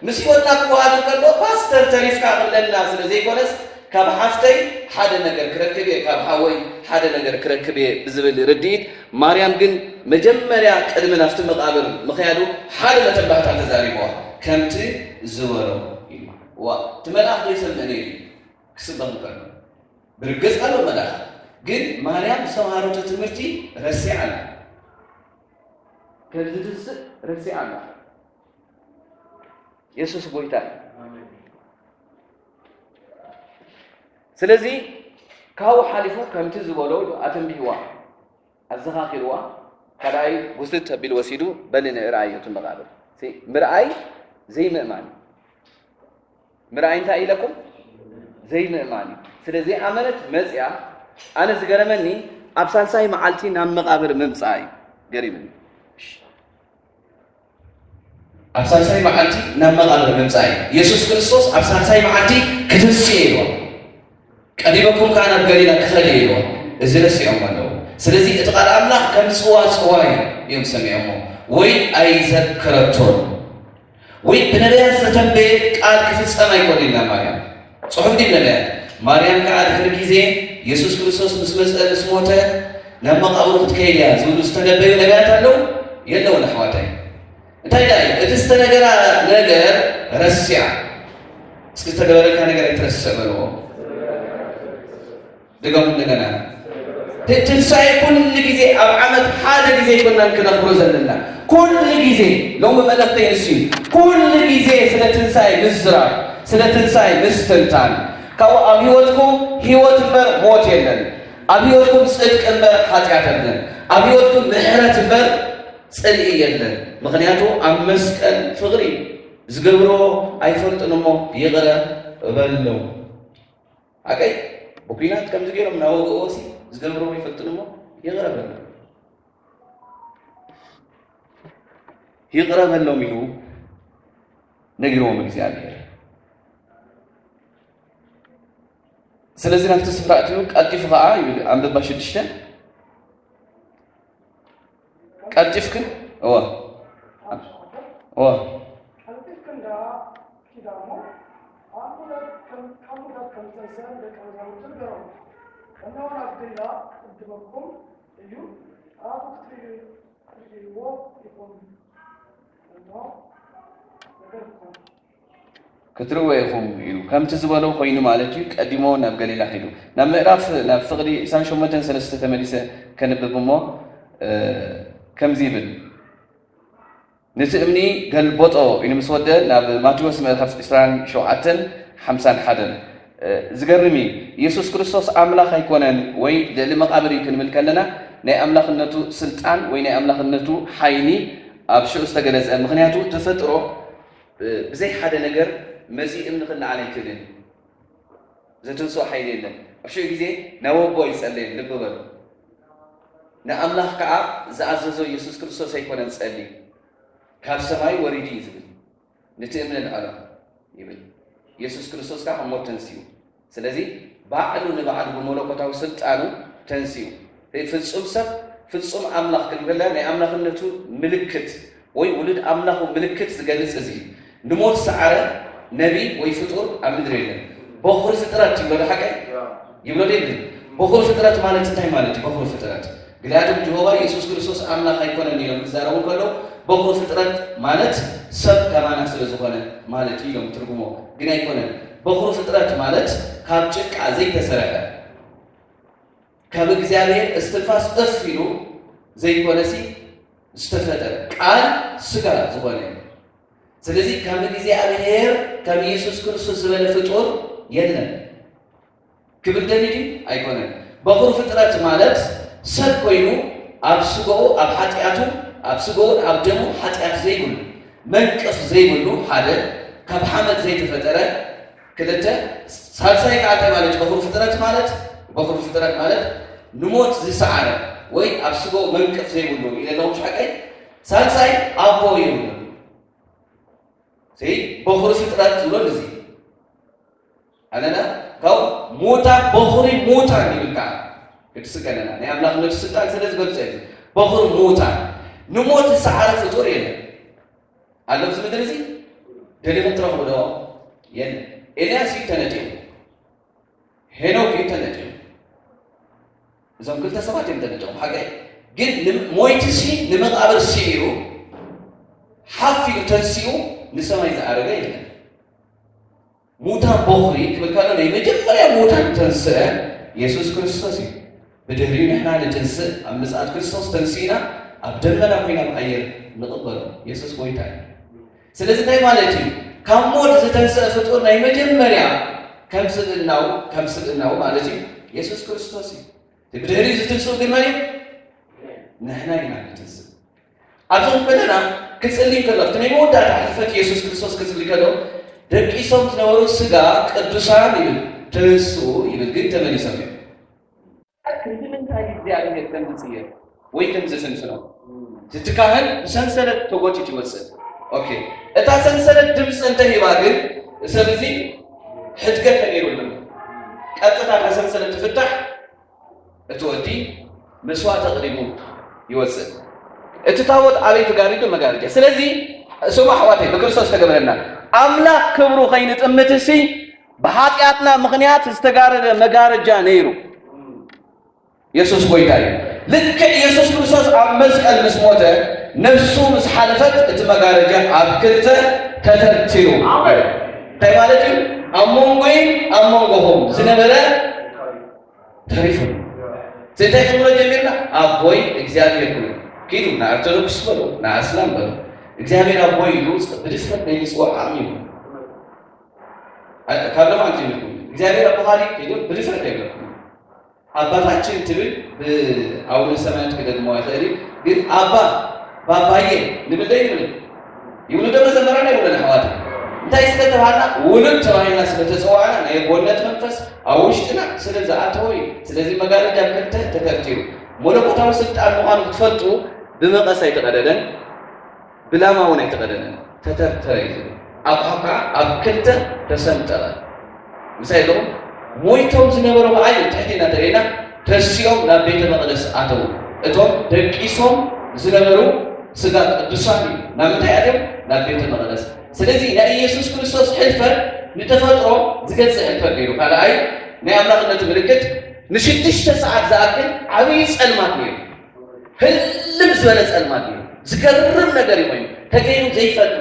ምስ ህይወትና ክወሃድ እንከሎ፣ ፓስተር ተሪፍካ ክብለና ስለ ዘይኮነስ፣ ካብ ሓፍተይ ሓደ ነገር ክረክብ እየ፣ ካብ ሓወይ ሓደ ነገር ክረክብ እየ ብዝብል ርድኢት፣ ማርያም ግን መጀመርያ ቅድሚ ናብቲ መቓብር ምኽያዱ ሓደ መተባህታ ተዛሪብዋ፣ ከምቲ ዝበሎ ኢሉ። ዋ፣ እቲ መልኣኽ ዶ ይሰምዕ ነይሩ እዩ ክስበኽ እንከሎ? ብርግጽ ኣሎ መልኣኽ፣ ግን ማርያም ዝተምሃረቶ ትምህርቲ ረሲዓ ኣላ። ከም ዝትንስእ ረሲዓ ኣላ። የሱስ ጐይታ እዩ። ስለዚ ካብኡ ሓሊፉ ከምቲ ዝበሎ ኢሉ ኣተንቢህዋ፣ ኣዘኻኺርዋ፣ ካልኣይ ጉትት ኣቢሉ ወሲዱ በሊ ንእርኣዮ እቲ መቓብር። ሲ-፣ ምርኣይ ዘይምእማን እዩ። ምርኣይ እንታይ ኢለኩም? ዘይምእማን እዩ። ስለ ዘይኣመነት መጽያ፣ ኣነ ዝገረመኒ ኣብ ሳልሳይ መዓልቲ ናብ መቓብር ምምጽኣ እዩ ገሪምኒ። ኣብ ሳልሳይ መዓልቲ ናብ መቓብር ምምጻእ እዩ። የሱስ ክርስቶስ ኣብ ሳልሳይ መዓልቲ ክትንስእ ኢልዎ። ቀዲመኩም ከኣ ናብ ገሊላ ክኸድ እየ ኢልዎ። እዚ ረሲዖም ኣለዉ። ስለዚ እቲ ቃል ኣምላኽ ከም ጽዋ ጽዋይ እዮም ሰሚዖሞ። ወይ ኣይዘክረቶን። ወይ ብነቢያት ዝተተንበየ ቃል ክፍጸም ኣይኮነ ኢልና ማርያም። ጽሑፍ ድዩ ነቢያት? ማርያም ከኣ ድሕሪ ግዜ የሱስ ክርስቶስ ምስ መጸ ምስ ሞተ ናብ መቓብሩ ክትከይድ እያ ዝብሉ ዝተነበዩ ነቢያት ኣለዉ? የለውን ኣሕዋተይ። እንታይ ደኣ እዩ? እቲ ዝተነገራ ነገር ረሲዓ። እስኪ ዝተገበረልካ ነገር ኣይትረስዕ በልዎ። ድገሙ እንደገና። ትንሳኤ ኩሉ ግዜ ኣብ ዓመት ሓደ ግዜ ኣይኮናን ክነኽብሮ ዘለና። ኩሉ ግዜ ሎሚ መልእኽተይ ንሱ እዩ። ኩሉ ግዜ ስለ ትንሳኤ ምዝራብ፣ ስለ ትንሳኤ ምስትንታን። ካብኡ ኣብ ህይወትኩም ህይወት እምበር ሞት የለን። ኣብ ህይወትኩም ጽድቂ እምበር ሓጢኣት የለን። ኣብ ህይወትኩም ምሕረት እምበር ጽልኢ የለን። ምኽንያቱ ኣብ መስቀል ፍቕሪ ዝገብሮ ኣይፈልጥን እሞ ይቕረ በሎም። ኣቀይ ብኲናት ከምዚ ገይሮም እናወግእዎ ሲ ዝገብርዎ ይፈልጥን እሞ ይቕረ በሎም። ይቕረ በሎም ኢሉ ነጊርዎም እግዚኣብሔር። ስለዚ ናብቲ ስፍራ ኣትዩ ቀልጢፉ ኸዓ ይብል ኣንበባ ሽዱሽተ ቀልጢፍክን እወ እወ ቀልጢፍክን ደኣ ኪዳ እሞ ካብ ሙታት ከም- ካብ ሙታት ከም ዝተንስአ ንደቀ መዛሙርቱ ንገሮም። እነሆ ናብ ገሊላ ክቕድመኩም እዩ፣ ኣብኡ ክትርእዩ- ክትርእይዎ ኢኹም። እነሆ ነገርኩም። ክትርእዎ ኢኹም ኢሉ ከምቲ ዝበሎ ኮይኑ ማለት እዩ። ቀዲሞ ናብ ገሊላ ኺዱ ናብ ምዕራፍ ናብ ፍቕዲ ዕስራን ሸሞንተን ሰለስተ ተመሊሰ ከንብብ እሞ እ፣ ከምዚ ይብል። ነቲ እምኒ ገልበጦ ኢሉ ምስ ወደ ናብ ማቴዎስ ምዕራፍ ዕስራን ሸውዓተን ሓምሳን ሓደን። እ፣ ዝገርም እዩ። ኢየሱስ ክርስቶስ ኣምላኽ ኣይኮነን ወይ ልዕሊ መቓብር እዩ ክንብል ከለና ናይ ኣምላኽነቱ ስልጣን ወይ ናይ ኣምላኽነቱ ሓይሊ ኣብ ሽዑ ዝተገለጸ። ምኽንያቱ ተፈጥሮ እ፣ ብዘይ ሓደ ነገር መጺኡ እምኒ ክለዓል ኣይክእልን እዩ። ዘትንስኦ ሓይሊ የለን። ኣብ ሽዑ ግዜ ናብ ኣቦ ይጸለየን ልቢ በሉ። ንኣምላኽ ከኣ ዝኣዘዞ ኢየሱስ ክርስቶስ ኣይኮነን ጸልዩ፣ ካብ ሰማይ ወሪዱ እዩ ዝብል። ነቲ እምኒ ልዓሎ ይብል። ኢየሱስ ክርስቶስ ከኣ ካብ ሞት ተንሲኡ። ስለዚ ባዕሉ ንባዕሉ ብመለኮታዊ ስልጣኑ ተንሲኡ። ፍጹም ሰብ፣ ፍጹም ኣምላኽ ክንብል ናይ ኣምላኽነቱ ምልክት ወይ ውሉድ ኣምላኹ ምልክት ዝገልጽ እዚ እዩ። ንሞት ዝሰዓረ ነቢ ወይ ፍጡር ኣብ ምድሪ የለን። በኹሪ ፍጥረት ይብሎ ዶ ሓቀይ? ይብሎ ዶ የብልን? በኹሪ ፍጥረት ማለት እንታይ ማለት እዩ? በኹሪ ፍጥረት ግልያዶም ጀሆቫ ኢየሱስ ክርስቶስ ኣምላኽ ኣይኮነን ኢሎም ክዛረቡ ከለዉ በኹሪ ፍጥረት ማለት ሰብ ከማና ስለ ዝኾነ ማለት እዩ ኢሎም ትርጉሞ። ግን ኣይኮነን። በኹሪ ፍጥረት ማለት ካብ ጭቃ ዘይተሰርሐ ካብ እግዚኣብሔር እስትንፋስ እፍ ኢሉ ዘይኮነሲ ዝተፈጠረ ቃል ስጋ ዝኾነ እዩ። ስለዚ ከም እግዚኣብሔር ከም ኢየሱስ ክርስቶስ ዝበለ ፍጡር የለን ክብል ደሊል እዩ ኣይኮነን። በኹር ፍጥረት ማለት ሰብ ኮይኑ ኣብ ስጋኡ ኣብ ሓጢኣቱ ኣብ ስጋኡን ኣብ ደሙ ሓጢኣት ዘይብሉ መንቅፍ ዘይብሉ ሓደ ካብ ሓመድ ዘይተፈጠረ ክልተ ሳልሳይ ከዓ እንታይ ማለት እዩ? በኹር ፍጥረት ማለት በኹር ፍጥረት ማለት ንሞት ዝሰዓረ ወይ ኣብ ስጋኡ መንቅፍ ዘይብሉ ኢለ ኣለኹ ሓቀይ ሳልሳይ ኣቦ የብሉ በኹር ፍጥረት ዝብሎ እዚ ኣለና ካብ ሙታን በኹሪ ሙታን ይብል ከዓ ቅዱስ ከለና ናይ ኣምላኽነቱ ስልጣን ስለ ዝገልጸ እዩ። በኹሪ ሙታን ንሞት ዝሰዓረ ፍጡር የለን ኣሎ ኣብዚ ምድሪ እዚ ደሊኹም ትረኽቡ ዶ? የለን። ኤልያስ እዩ ተነጢቑ፣ ሄኖክ እዩ ተነጢቑ። እዞም ክልተ ሰባት እዮም ተነጢቑ። ሓቀይ ግን ሞይትሲ ንመቃብር ስዒሩ ሓፍ ኢሉ ተንሲኡ ንሰማይ ዝዓረገ የለን። ሙታን በኹሪ ክብል ከሎ ናይ መጀመርያ ሙታን ተንስአ የሱስ ክርስቶስ እዩ። ብድሕሪኡ ንሕና ንትንስእ፣ ኣብ ምጽኣት ክርስቶስ ተንሲእና ኣብ ደመና ኮይና ኣብ ኣየር ንቕበሎ። የሱስ ጎይታ እዩ። ስለዚ እንታይ ማለት እዩ? ካብ ሞት ዝተንስአ ፍጡር ናይ መጀመርያ ከም ስብእናው ከም ስብእናው ማለት እዩ የሱስ ክርስቶስ እዩ። ብድሕሪኡ ዝትንስኡ ግን መን እዩ? ንሕና ኢና ንትንስእ። ኣብዚ ከለና ክጽሊ ከሎ እቲ ናይ መወዳእታ ሕልፈት ኢየሱስ ክርስቶስ ክጽሊ ከሎ ደቂሶም ዝነበሩ ስጋ ቅዱሳን ይብል ተነስኡ ይብል ግን ተመሊሶም እዮም። ክንዲ ምንታይ እግዚኣብሔር ከም ዝጽየፍ ወይ ከም ዝፍንፍኖ እቲ ካህን ብሰንሰለት ተጎቲት ይወፅእ። ኦኬ እታ ሰንሰለት ድምፂ እንተሂባ ግን ሰብ እዚ ሕድገት ተገይሩሉ ቀጥታ እታ ሰንሰለት ትፍታሕ እቲ ወዲ መስዋዕቲ ኣቕሪቡ ይወፅእ። እቲ ታቦት ኣበይ ተጋሪዱ? መጋረጃ። ስለዚ እሱም ኣሕዋተይ ብክርስቶስ ተገበረና። ኣምላኽ ክብሩ ከይንጥምት እሲ ብሓጢኣትና ምኽንያት ዝተጋረደ መጋረጃ ነይሩ። የሱስ ጎይታ እዩ። ልክዕ የሱስ ክርስቶስ ኣብ መስቀል ምስ ሞተ፣ ነፍሱ ምስ ሓለፈት፣ እቲ መጋረጃ ኣብ ክልተ ተተርቲሩ። ኣሜን። እንታይ ማለት እዩ? ኣብ መንጎይን ኣብ መንጎኹም ዝነበረ ተሪፉ። ስለዚ እንታይ ክንብሎ ጀሚርና? ኣቦይ እግዚኣብሔር ክብሉ። ኪዱ ንኦርቶዶክስ በሉ፣ ንኣስላም በሉ፣ እግዚኣብሔር ኣቦይ ኢሉ ብድፍረት ናይ ምፅዋዕ ዓቕሚ እዩ። ካብ ሎማዓንቲ ጀሚርኩም እግዚኣብሔር ኣቦኻ ድዩ ኢሉ ብድፍረት ኣይብለኩም። ኣባታችን ትብል ብኣቡነ ሰማያት ክደግሞ ይኽእል እዩ። ግን ኣባ፣ ባባዬ ንብል ዶ ይብል? ይብሉ ዶ መዘመራን? ኣይብሉን ኣሕዋት። እንታይ ስለተባሃልና? ውሉድ ተባሂልና ስለተፀዋዕና ናይ ኣቦነት መንፈስ ኣብ ውሽጥና ስለ ዝኣተወ እዩ። ስለዚ መጋረጃ ክልተ ተተርቲሩ። መለኮታዊ ስልጣን ምዃኑ ክትፈልጡ ብመቐስ ኣይተቐደደን፣ ብላማ እውን ኣይተቐደደን፣ ተተርተረ እዩ ዝብል። ኣቕሑ ከዓ ኣብ ክልተ ተሰንጠቐ። ምሳይ ኣለኹም? ሞይቶም ዝነበሩ ከዓ እዩ ትሕቲ እናተርእየና ተሲኦም ናብ ቤተ መቕደስ ኣተዉ። እቶም ደቂሶም ዝነበሩ ስጋ ቅዱሳን እዩ። ናብ ምንታይ ኣትዮም? ናብ ቤተ መቕደስ። ስለዚ ናይ ኢየሱስ ክርስቶስ ሕልፈት ንተፈጥሮ ዝገዝእ ሕልፈት ነይሩ። ካልኣይ ናይ ኣምላኽነቱ ምልክት ንሽዱሽተ ሰዓት ዝኣክል ዓብዪ ጸልማት ነይሩ። ህልም ዝበለ ጸልማት እዩ። ዝገርም ነገር እዩ ኮይኑ፣ ተገይሩ ዘይፈልጥ።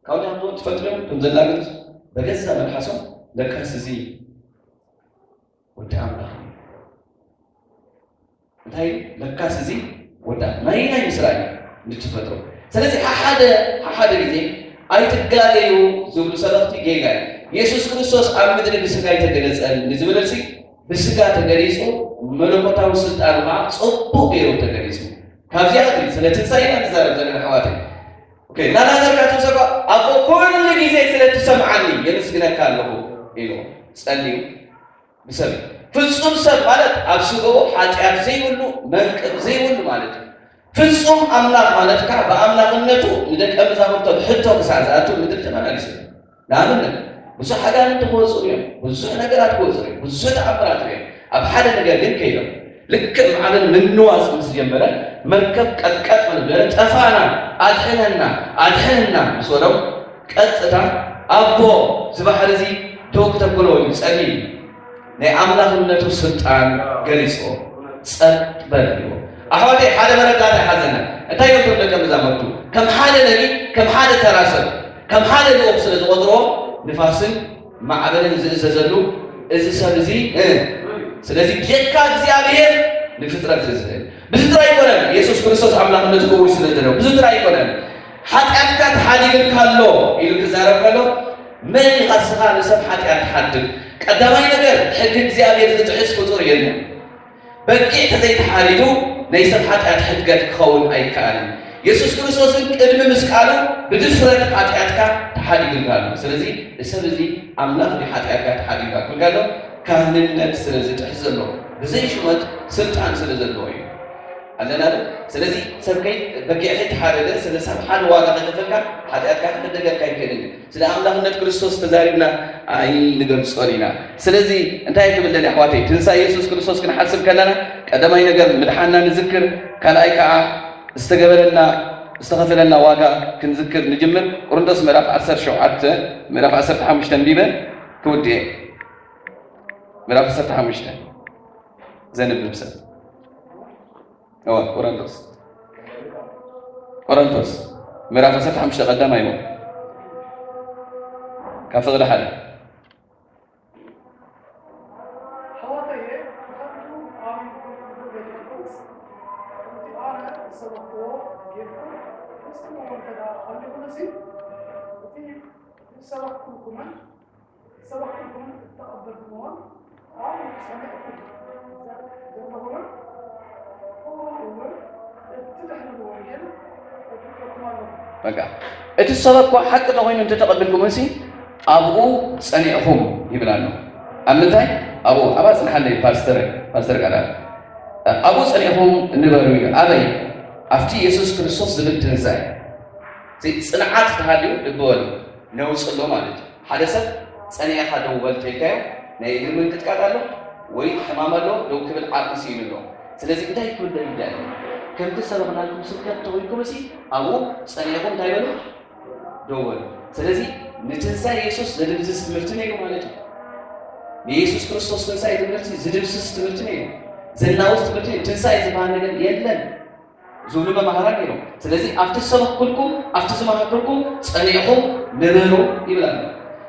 ካብኡ ንሓንቲ ትፈልጡ ዶ? እቶም ዘላገጹ በገዛ መልሓሶም ለካስ እዚ ወዲ ኣምላኽ እዩ። እንታይ እዩ? ለካስ እዚ ወዲ ናይ ናይ ምስራይ እዩ ንትፈጥሮ። ስለዚ ሓደ ሓደ ግዜ ኣይትጋገዩ ዝብሉ ሰበኽቲ ጌጋ እዩ። የሱስ ክርስቶስ ኣብ ምድሪ ብስጋ ኣይተገለጸን ንዝብል ርእሲ ብስጋ ተገሊጹ፣ መለኮታዊ ስልጣኑ ከዓ ጽቡቕ ገይሩ ተገሊጹ። ካብዚኣ እቲ ስለ ትንሳኤ ኢና ንዛረብ ዘለና ኣሕዋተይ። ኦኬ፣ ናናዘር ካትንሰ እኳ ኣቦ ኩሉ ግዜ ስለ ትሰምዓኒ የመስግነካ ኣለኹ ኢሉ ጸልዩ። ብሰብ ፍጹም ሰብ ማለት ኣብ ስጋኡ ሓጢኣት ዘይብሉ መንቅብ ዘይብሉ ማለት እዩ። ፍጹም ኣምላኽ ማለት ከዓ ብኣምላኽነቱ ንደቀ መዛሙርቶ ብሕቶ ክሳዕ ዝኣቱ ምድሪ ተመላሊሱ እዩ። ንኣብነት ብዙሕ ኣጋንንቲ ክወፅኡ እዮም፣ ብዙሕ ነገራት ክወፅኡ እዮም፣ ብዙሕ ተኣምራት እዮም። ኣብ ሓደ ነገር ግን ከይዶም ልክዕ ማዕበል ምንዋፅ ምስ ጀመረ መርከብ ቀጥቀጥ ምስ በለ ጠፋና፣ ኣድሕነና፣ ኣድሕነና ምስ በሎም ቀጥታ ኣቦ እዚ ባሕሪ እዚ ደው ክተብሎ እዩ ጸሊም ናይ ኣምላኽነቱ ስልጣን ገሊጾ ጸጥ በል ይብሎ። ኣሕዋተይ ሓደ መረዳእታ ይሓዘና። እንታይ እዮም እቶም ደቀ መዛሙርቱ? ከም ሓደ ነቢ፣ ከም ሓደ ተራ ሰብ፣ ከም ሓደ ልኡኽ ስለ ዝቖጽርዎ ንፋስን ማዕበልን ዝእዘዘሉ እዚ ሰብ እዚ እ ስለዚ ብጀካ እግዚኣብሔር ንፍጥረት ዝእዝዝ ብዚ ጥራይ ኣይኮነን። የሱስ ክርስቶስ ኣምላኽነቱ ክውይ ስለ ዘለዎ ብዚ ጥራይ ኣይኮነን። ሓጢኣትካ ተሓዲግልካ ኣሎ ኢሉ ክዛረብ ከሎ መን ኢኻ ንስኻ ንሰብ ሓጢኣት ትሓድግ? ቀዳማይ ነገር ሕጊ እግዚኣብሔር ዝጥሕስ ፍጡር የለን። በጊዕ ተዘይተሓሪዱ ናይ ሰብ ሓጢኣት ሕድገት ክኸውን ኣይከኣልን። የሱስ ክርስቶስ ግን ቅድሚ ምስቃሉ ብድፍረት ሓጢኣትካ ተሓዲግልካ ኣሎ። ስለዚ እዚ ሰብ እዚ ኣምላኽ ንሓጢኣትካ ተሓዲግካ ክብል ከሎ ካህንነት ስለ ዝጥሕስ ዘሎ ብዘይ ሹመት ስልጣን ስለ ዘለዎ እዩ። ኣለና ዶ? ስለዚ ሰብ ከይ በጊዕ ከይተሓረደ ስለ ሰብ ሓደ ዋጋ ከይከፈልካ ሓጢኣትካ ክሕደገካ ኣይክእልን እዩ። ስለ ኣምላኽነት ክርስቶስ ተዛሪብና ኣይንገልጾን ኢና። ስለዚ እንታይ ክብል ደልየ ኣሕዋተይ? ትንሳኤ የሱስ ክርስቶስ ክንሓስብ ከለና ቀዳማይ ነገር ምድሓንና ንዝክር፣ ካልኣይ ከዓ ዝተገበረልና ዝተኸፈለልና ዋጋ ክንዝክር ንጅምር። ቆሮንቶስ ምዕራፍ ዓሰርተ ሸውዓተ ምዕራፍ ዓሰርተ ሓሙሽተ ኣንቢበ ክውድእ። ምዕራፍ ዓሰርተ ሓሙሽተ ዘንብብ ሰብ እዋ ቆሮንቶስ ቆሮንቶስ ምዕራፍ ዓሰርተ ሓሙሽተ ቀዳማይ እዋ ካብ ፍቕዲ ሓደ ኣሕዋተየ፣ ብኸንቱ ኣሚንኩም ዘይትፈልጡ፣ ከምቲ ኣነ ዝሰበኽዎ ጌርኩም ትፍጽምዎ እንተ ደኣ ሃሊኹምሲ፣ እቲ ዝሰበኽኩምኩምን ዝሰበኽኩምኩምን እተቐበልኩምዎን ኣብኡ ጸኒዕኩም ዘለኹምን፣ ከምኡ እውን እቲ ድሕነት ወንጌል እፍልጠኩም ኣለኹ። በቃ፣ እቲ ዝሰበኽኩዎ ሓቂ ተኾይኑ እንተተቐቢልኩምሲ፣ ኣብኡ ጸኒዕኹም ይብል ኣሎ። ኣብ ምንታይ? ኣብኡ፣ ኣብ ኣጽንሓለይ ፓስተር፣ ፓስተር ቃል ኣብኡ ጸኒዕኹም ንበሩ እዩ። ኣበይ? ኣብቲ የሱስ ክርስቶስ ዝብል ትንሳኤ። እዚ ጽንዓት ተሃልዩ ልቢ በሉ፣ ነውጽ ኣሎ ማለት እዩ። ሓደ ሰብ ጸኒዕኻ ደው በል ተልካዮ፣ ናይ እግሪ ምንቅጥቃጥ ኣሎ ወይ ሕማም ኣሎ፣ ደው ክብል ዓቕሚ ስኢኑ ኣሎ። ስለዚ እንታይ ክብል ደሊለ? ከምቲ ዝሰበኽናልኩም ስብከት ተኾይንኩም እሲ ኣብኡ ጸኒዕኹም እንታይ በሉ? ደው በሉ። ስለዚ ንትንሳኤ የሱስ ዘድምስስ ትምህርቲ ነይሩ ማለት እዩ። ንየሱስ ክርስቶስ ትንሳኤ ትምህርቲ ዝድምስስ ትምህርቲ ነይሩ። ዘናውጽ ትምህርቲ ነይሩ። ትንሳኤ ዝበሃል ነገር የለን ዝብሉ መማህራን ነይሮም። ስለዚ ኣብቲ ዝሰበኽኩልኩም፣ ኣብቲ ዝመሃርኩልኩም ጸኒዕኹም ንበሩ ይብል ኣሎ።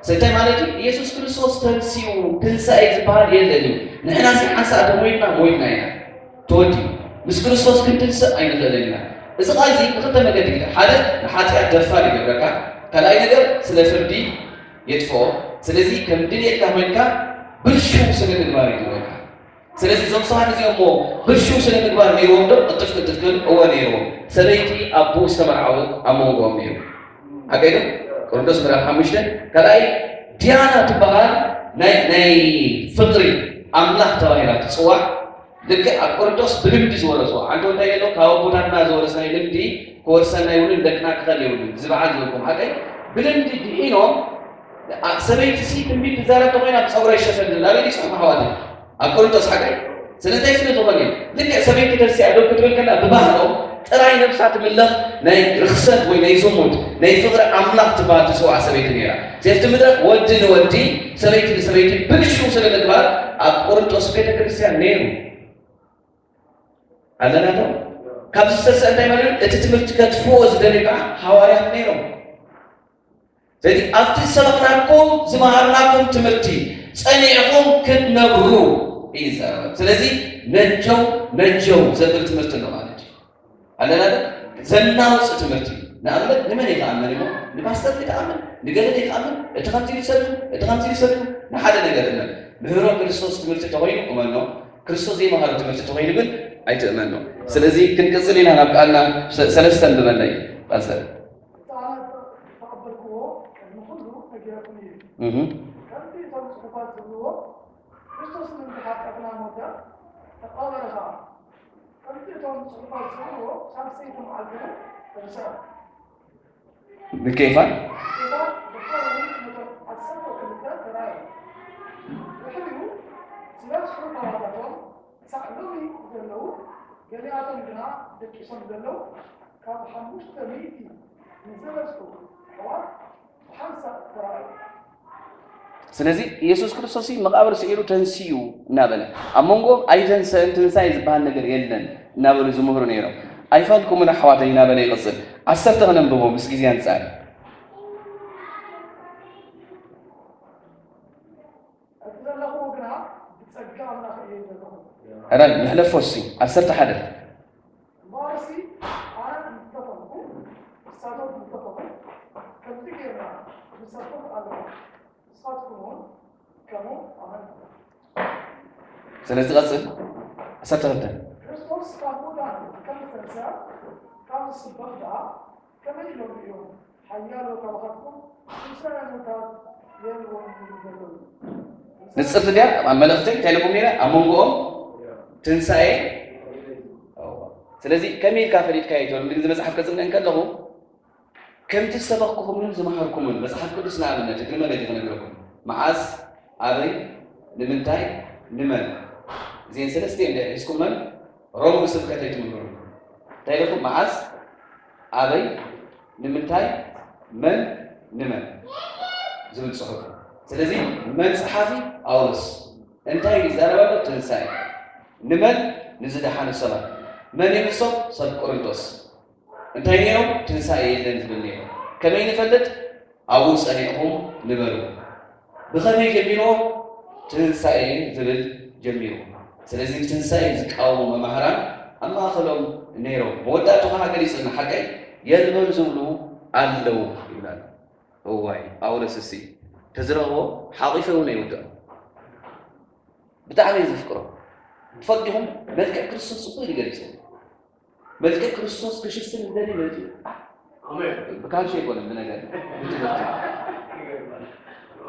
ስለዚ እንታይ ማለት እዩ? የሱስ ክርስቶስ ተንሲኡ ትንሳኤ ዝበሃል የለን እዩ። ንሕና እዚ ሓንሳእ ተሞይትና ሞይትና ኢና። ተወዲኡ። ምስ ክርስቶስ ክንትንስእ ኣይንኽእልን ኢና። እዚ ቃል እዚ ብኽልተ መገዲ እዩ። ሓደ ንሓጢኣት ደፋር ይገብረካ፣ ካልኣይ ነገር ስለ ፍርዲ የጥፍኦ። ስለዚ ከም ድልየትካ ኮይንካ ብልሽው ስነ ምግባር ይግበረካ። ስለዚ እዞም ሰባት እዚኦም እሞ ብልሽው ስነ ምግባር ነይርዎም ዶ? ቅልጥፍ ቅልጥፍ ክብል እወ ነይርዎም። ሰበይቲ ኣቦኡ ዝተመርዓወ ኣብ መንጎኦም ነይሩ። ሓቀይ ዶ? ቆሮንቶስ ምዕራፍ ሓሙሽተ ካልኣይ ዲያና ትበሃል ናይ ናይ ፍቕሪ ኣምላኽ ተባሂላ ትጽዋዕ። ልክዕ ኣብ ቆሮንቶስ ብልምዲ ዝወረስዎ። ሓንቲ እንታይ የሎ ካብ ኣቦታትና ዝወረስናይ ልምዲ ክወርሰና ይብሉን ደቅና ክኸል የብሉን። እዚ በዓል ዝበልኩም ሓቀይ ብልምዲ ድኢኖም። ኣ- ሰበይቲ ሲ ትንቢት ትዛረብ ተኾይና ብፀጉራ ይሸፈን ዝብል ኣበይ ይፅሑፍ ኣሕዋት? ኣብ ቆሮንቶስ ሓቀይ ስለዚ ስለ ዝኾነ እዩ። ልክዕ ሰበይቲ ተንሲኣ ደው ክትብል ከላ ብባህሎም ጥራይ ነብሳ ትምለኽ ናይ ርኽሰት ወይ ናይ ዝሙት ናይ ፍቕሪ ኣምላኽ ትበሃል ትፅዋዕ ሰበይቲ ነይራ። ስለዚ እቲ ምድረኽ ወዲ ንወዲ ሰበይቲ ንሰበይቲ ብልሽው ስለ ምግባር ኣብ ቆሮንቶስ ቤተ ክርስቲያን ነይሩ ኣለና ዶ? ካብዚ ዝተሰ እንታይ ማለት እዩ? እቲ ትምህርቲ ከጥፍዎ ዝደልዩ ከዓ ሃዋርያት ነይሮም። ስለዚ ኣብቲ ዝሰበኽናኩም ዝመሃርናኩም ትምህርቲ ጸኒዕኹም ክትነብሩ እዩ ዝዛረበ። ስለዚ ነጀው ነጀው ዘብል ትምህርቲ ኣሎ ማለት እዩ። ኣለና ዶ? ዘናውጽ ትምህርቲ እዩ። ንኣብነት ንመን እየ ክኣምን እሞ? ንፓስተር እየ ክኣምን፣ ንገለ እየ ክኣምን፣ እቲ ከምዚ ኢሉ ይሰብክ፣ እቲ ከምዚ ኢሉ ይሰብክ፣ ንሓደ ነገር እመን። ምህሮ ክርስቶስ ትምህርቲ ተኾይኑ እመኖ፣ ክርስቶስ ዘይመሃሮ ትምህርቲ ተኾይኑ ግን ኣይትእመኖ። ስለዚ ክንቅጽል ኢና ናብ ቃልና ሰ- ሰለስተ ንበለይ ፓስተር። እቲ ኣነ ዝተቐበልክዎ ቅድሚ ኩሉ ነጊረኩም እየ። እህ ከምቲ እቶም ጽሑፋት ዝብልዎ፣ ክርስቶስ ንምንዲ ሓጢኣትና ሞተ፣ ተቐበረ ኸዓ። ከምቲ እቶም ጽሑፋት ዝብልዎ፣ ሳልሰይቲ መዓልቲ እውን ተንስአ። ብኬፋ ጌታ ብድሓር እውን ነቶም ዓሰርተ ክልተ ተራእዮም። ድሕሪኡ ዝበዝሑ ካባታቶም ክሳዕ ሎሚ ዘለዉ፣ ገሊኣቶም ግና ደቂሶም ዘለዉ፣ ካብ ሓሙሽተ ሚእቲ ንዝበዝሑ ኣሕዋት ብሓንሳእ ተራእዩ። ስለዚ ኢየሱስ ክርስቶስ መቓብር ስዒሩ ተንሲኡ እናበለ ኣብ መንጎኦም ኣይተንሰእን ትንሳኤ ዝበሃል ነገር የለን እናበሉ ዝምህሩ ነይሮም። ኣይፋልኩምን ኣሕዋተይ እናበለ ይቕጽል። ዓሰርተ ክነንብቦ ምስ ግዜ ኣንጻር እቲ ዘለኹዎ ግና ብጸጋ ኣምላኽ እየ ዘለኹ። ሕራይ ንሕለፎ እሲ ዓሰርተ ሓደ እምበኣርሲ ኣነ እንተኾንኩ ንሳቶም እንተኾኑ ከምዚ ጌርና ንሰብኹም ኣለና። ንስኻትኩም እውን ከምኡ ኣመንኩም። ስለዚ ትቐጽል ዓሰርተ ክልተ ክርስቶስ ካብ ሙታን ከም ዝተንስአ ካብ ዝስበኽ ደኣ ከመይ ኢሎም እዮም ሓያሎ ካባኻትኩም ትንሳኤ ሙታን የልቦን ይብሉ ዘለዉ? ንጽርቲ ድያ ኣብ መልእኽተይ እንታይ ኢለኩም ነይረ ኣብ መንጎኦም ትንሳኤ ስለዚ ከመይ ኢልካ ፈሊጥካ ይትብል ግን እዚ መጽሓፍ ከጽንዕ ከለኹ ከምቲ ዝሰበኽኩኹምን ዝመሃርኩምን መጽሓፍ ቅዱስ ንኣብነት እግሪ መገዲ ክነግረኩም መዓዝ ኣበይ ንምንታይ ንመን እዚን ሰለስቲን ሒዝኩመን ሮም ስብከት ኣይትምህሩ እንታይ ኢለኩም መዓዝ ኣበይ ንምንታይ መን ንመን ዝብል ጽሑፍ ስለዚ መን ጸሓፊ ጳውሎስ እንታይ ይዛረብ ኣሎ ትንሳኤ ንመን ንዝደሓኑ ሰባት መን እዮም እሶም ሰብ ቆሮንቶስ እንታይ ነይሮም ትንሳኤ የለን ዝብል ነይሮም ከመይ ንፈልጥ ኣብኡ ጸኒዕኹም ንበሩ ብኸመይ ጀሚርዎ ትንሳኤ ዝብል ጀሚሩ ስለዚ ትንሳኤ ዝቃወሙ መማህራን ኣብ ማእኸሎም ነይሮም መወዳእቱ ከዓ ገሊፅልና ሓቀይ የልቦን ዝብሉ ኣለዉ ይብላሉ እዋይ ጳውሎስ እሲ ተዝረኽቦ ሓቂፈ እውን ኣይውድኦ ብጣዕሚ እየ ዘፍቅሮ ትፈልጥ ዲኹም መልክዕ ክርስቶስ ፅቡቅ ኢሉ ገሊፅዎ መልክዕ ክርስቶስ ክሽፍን ዝደሊ መፂኡ ብካልሾ ይኮነ ብነገር ብትምህርቲ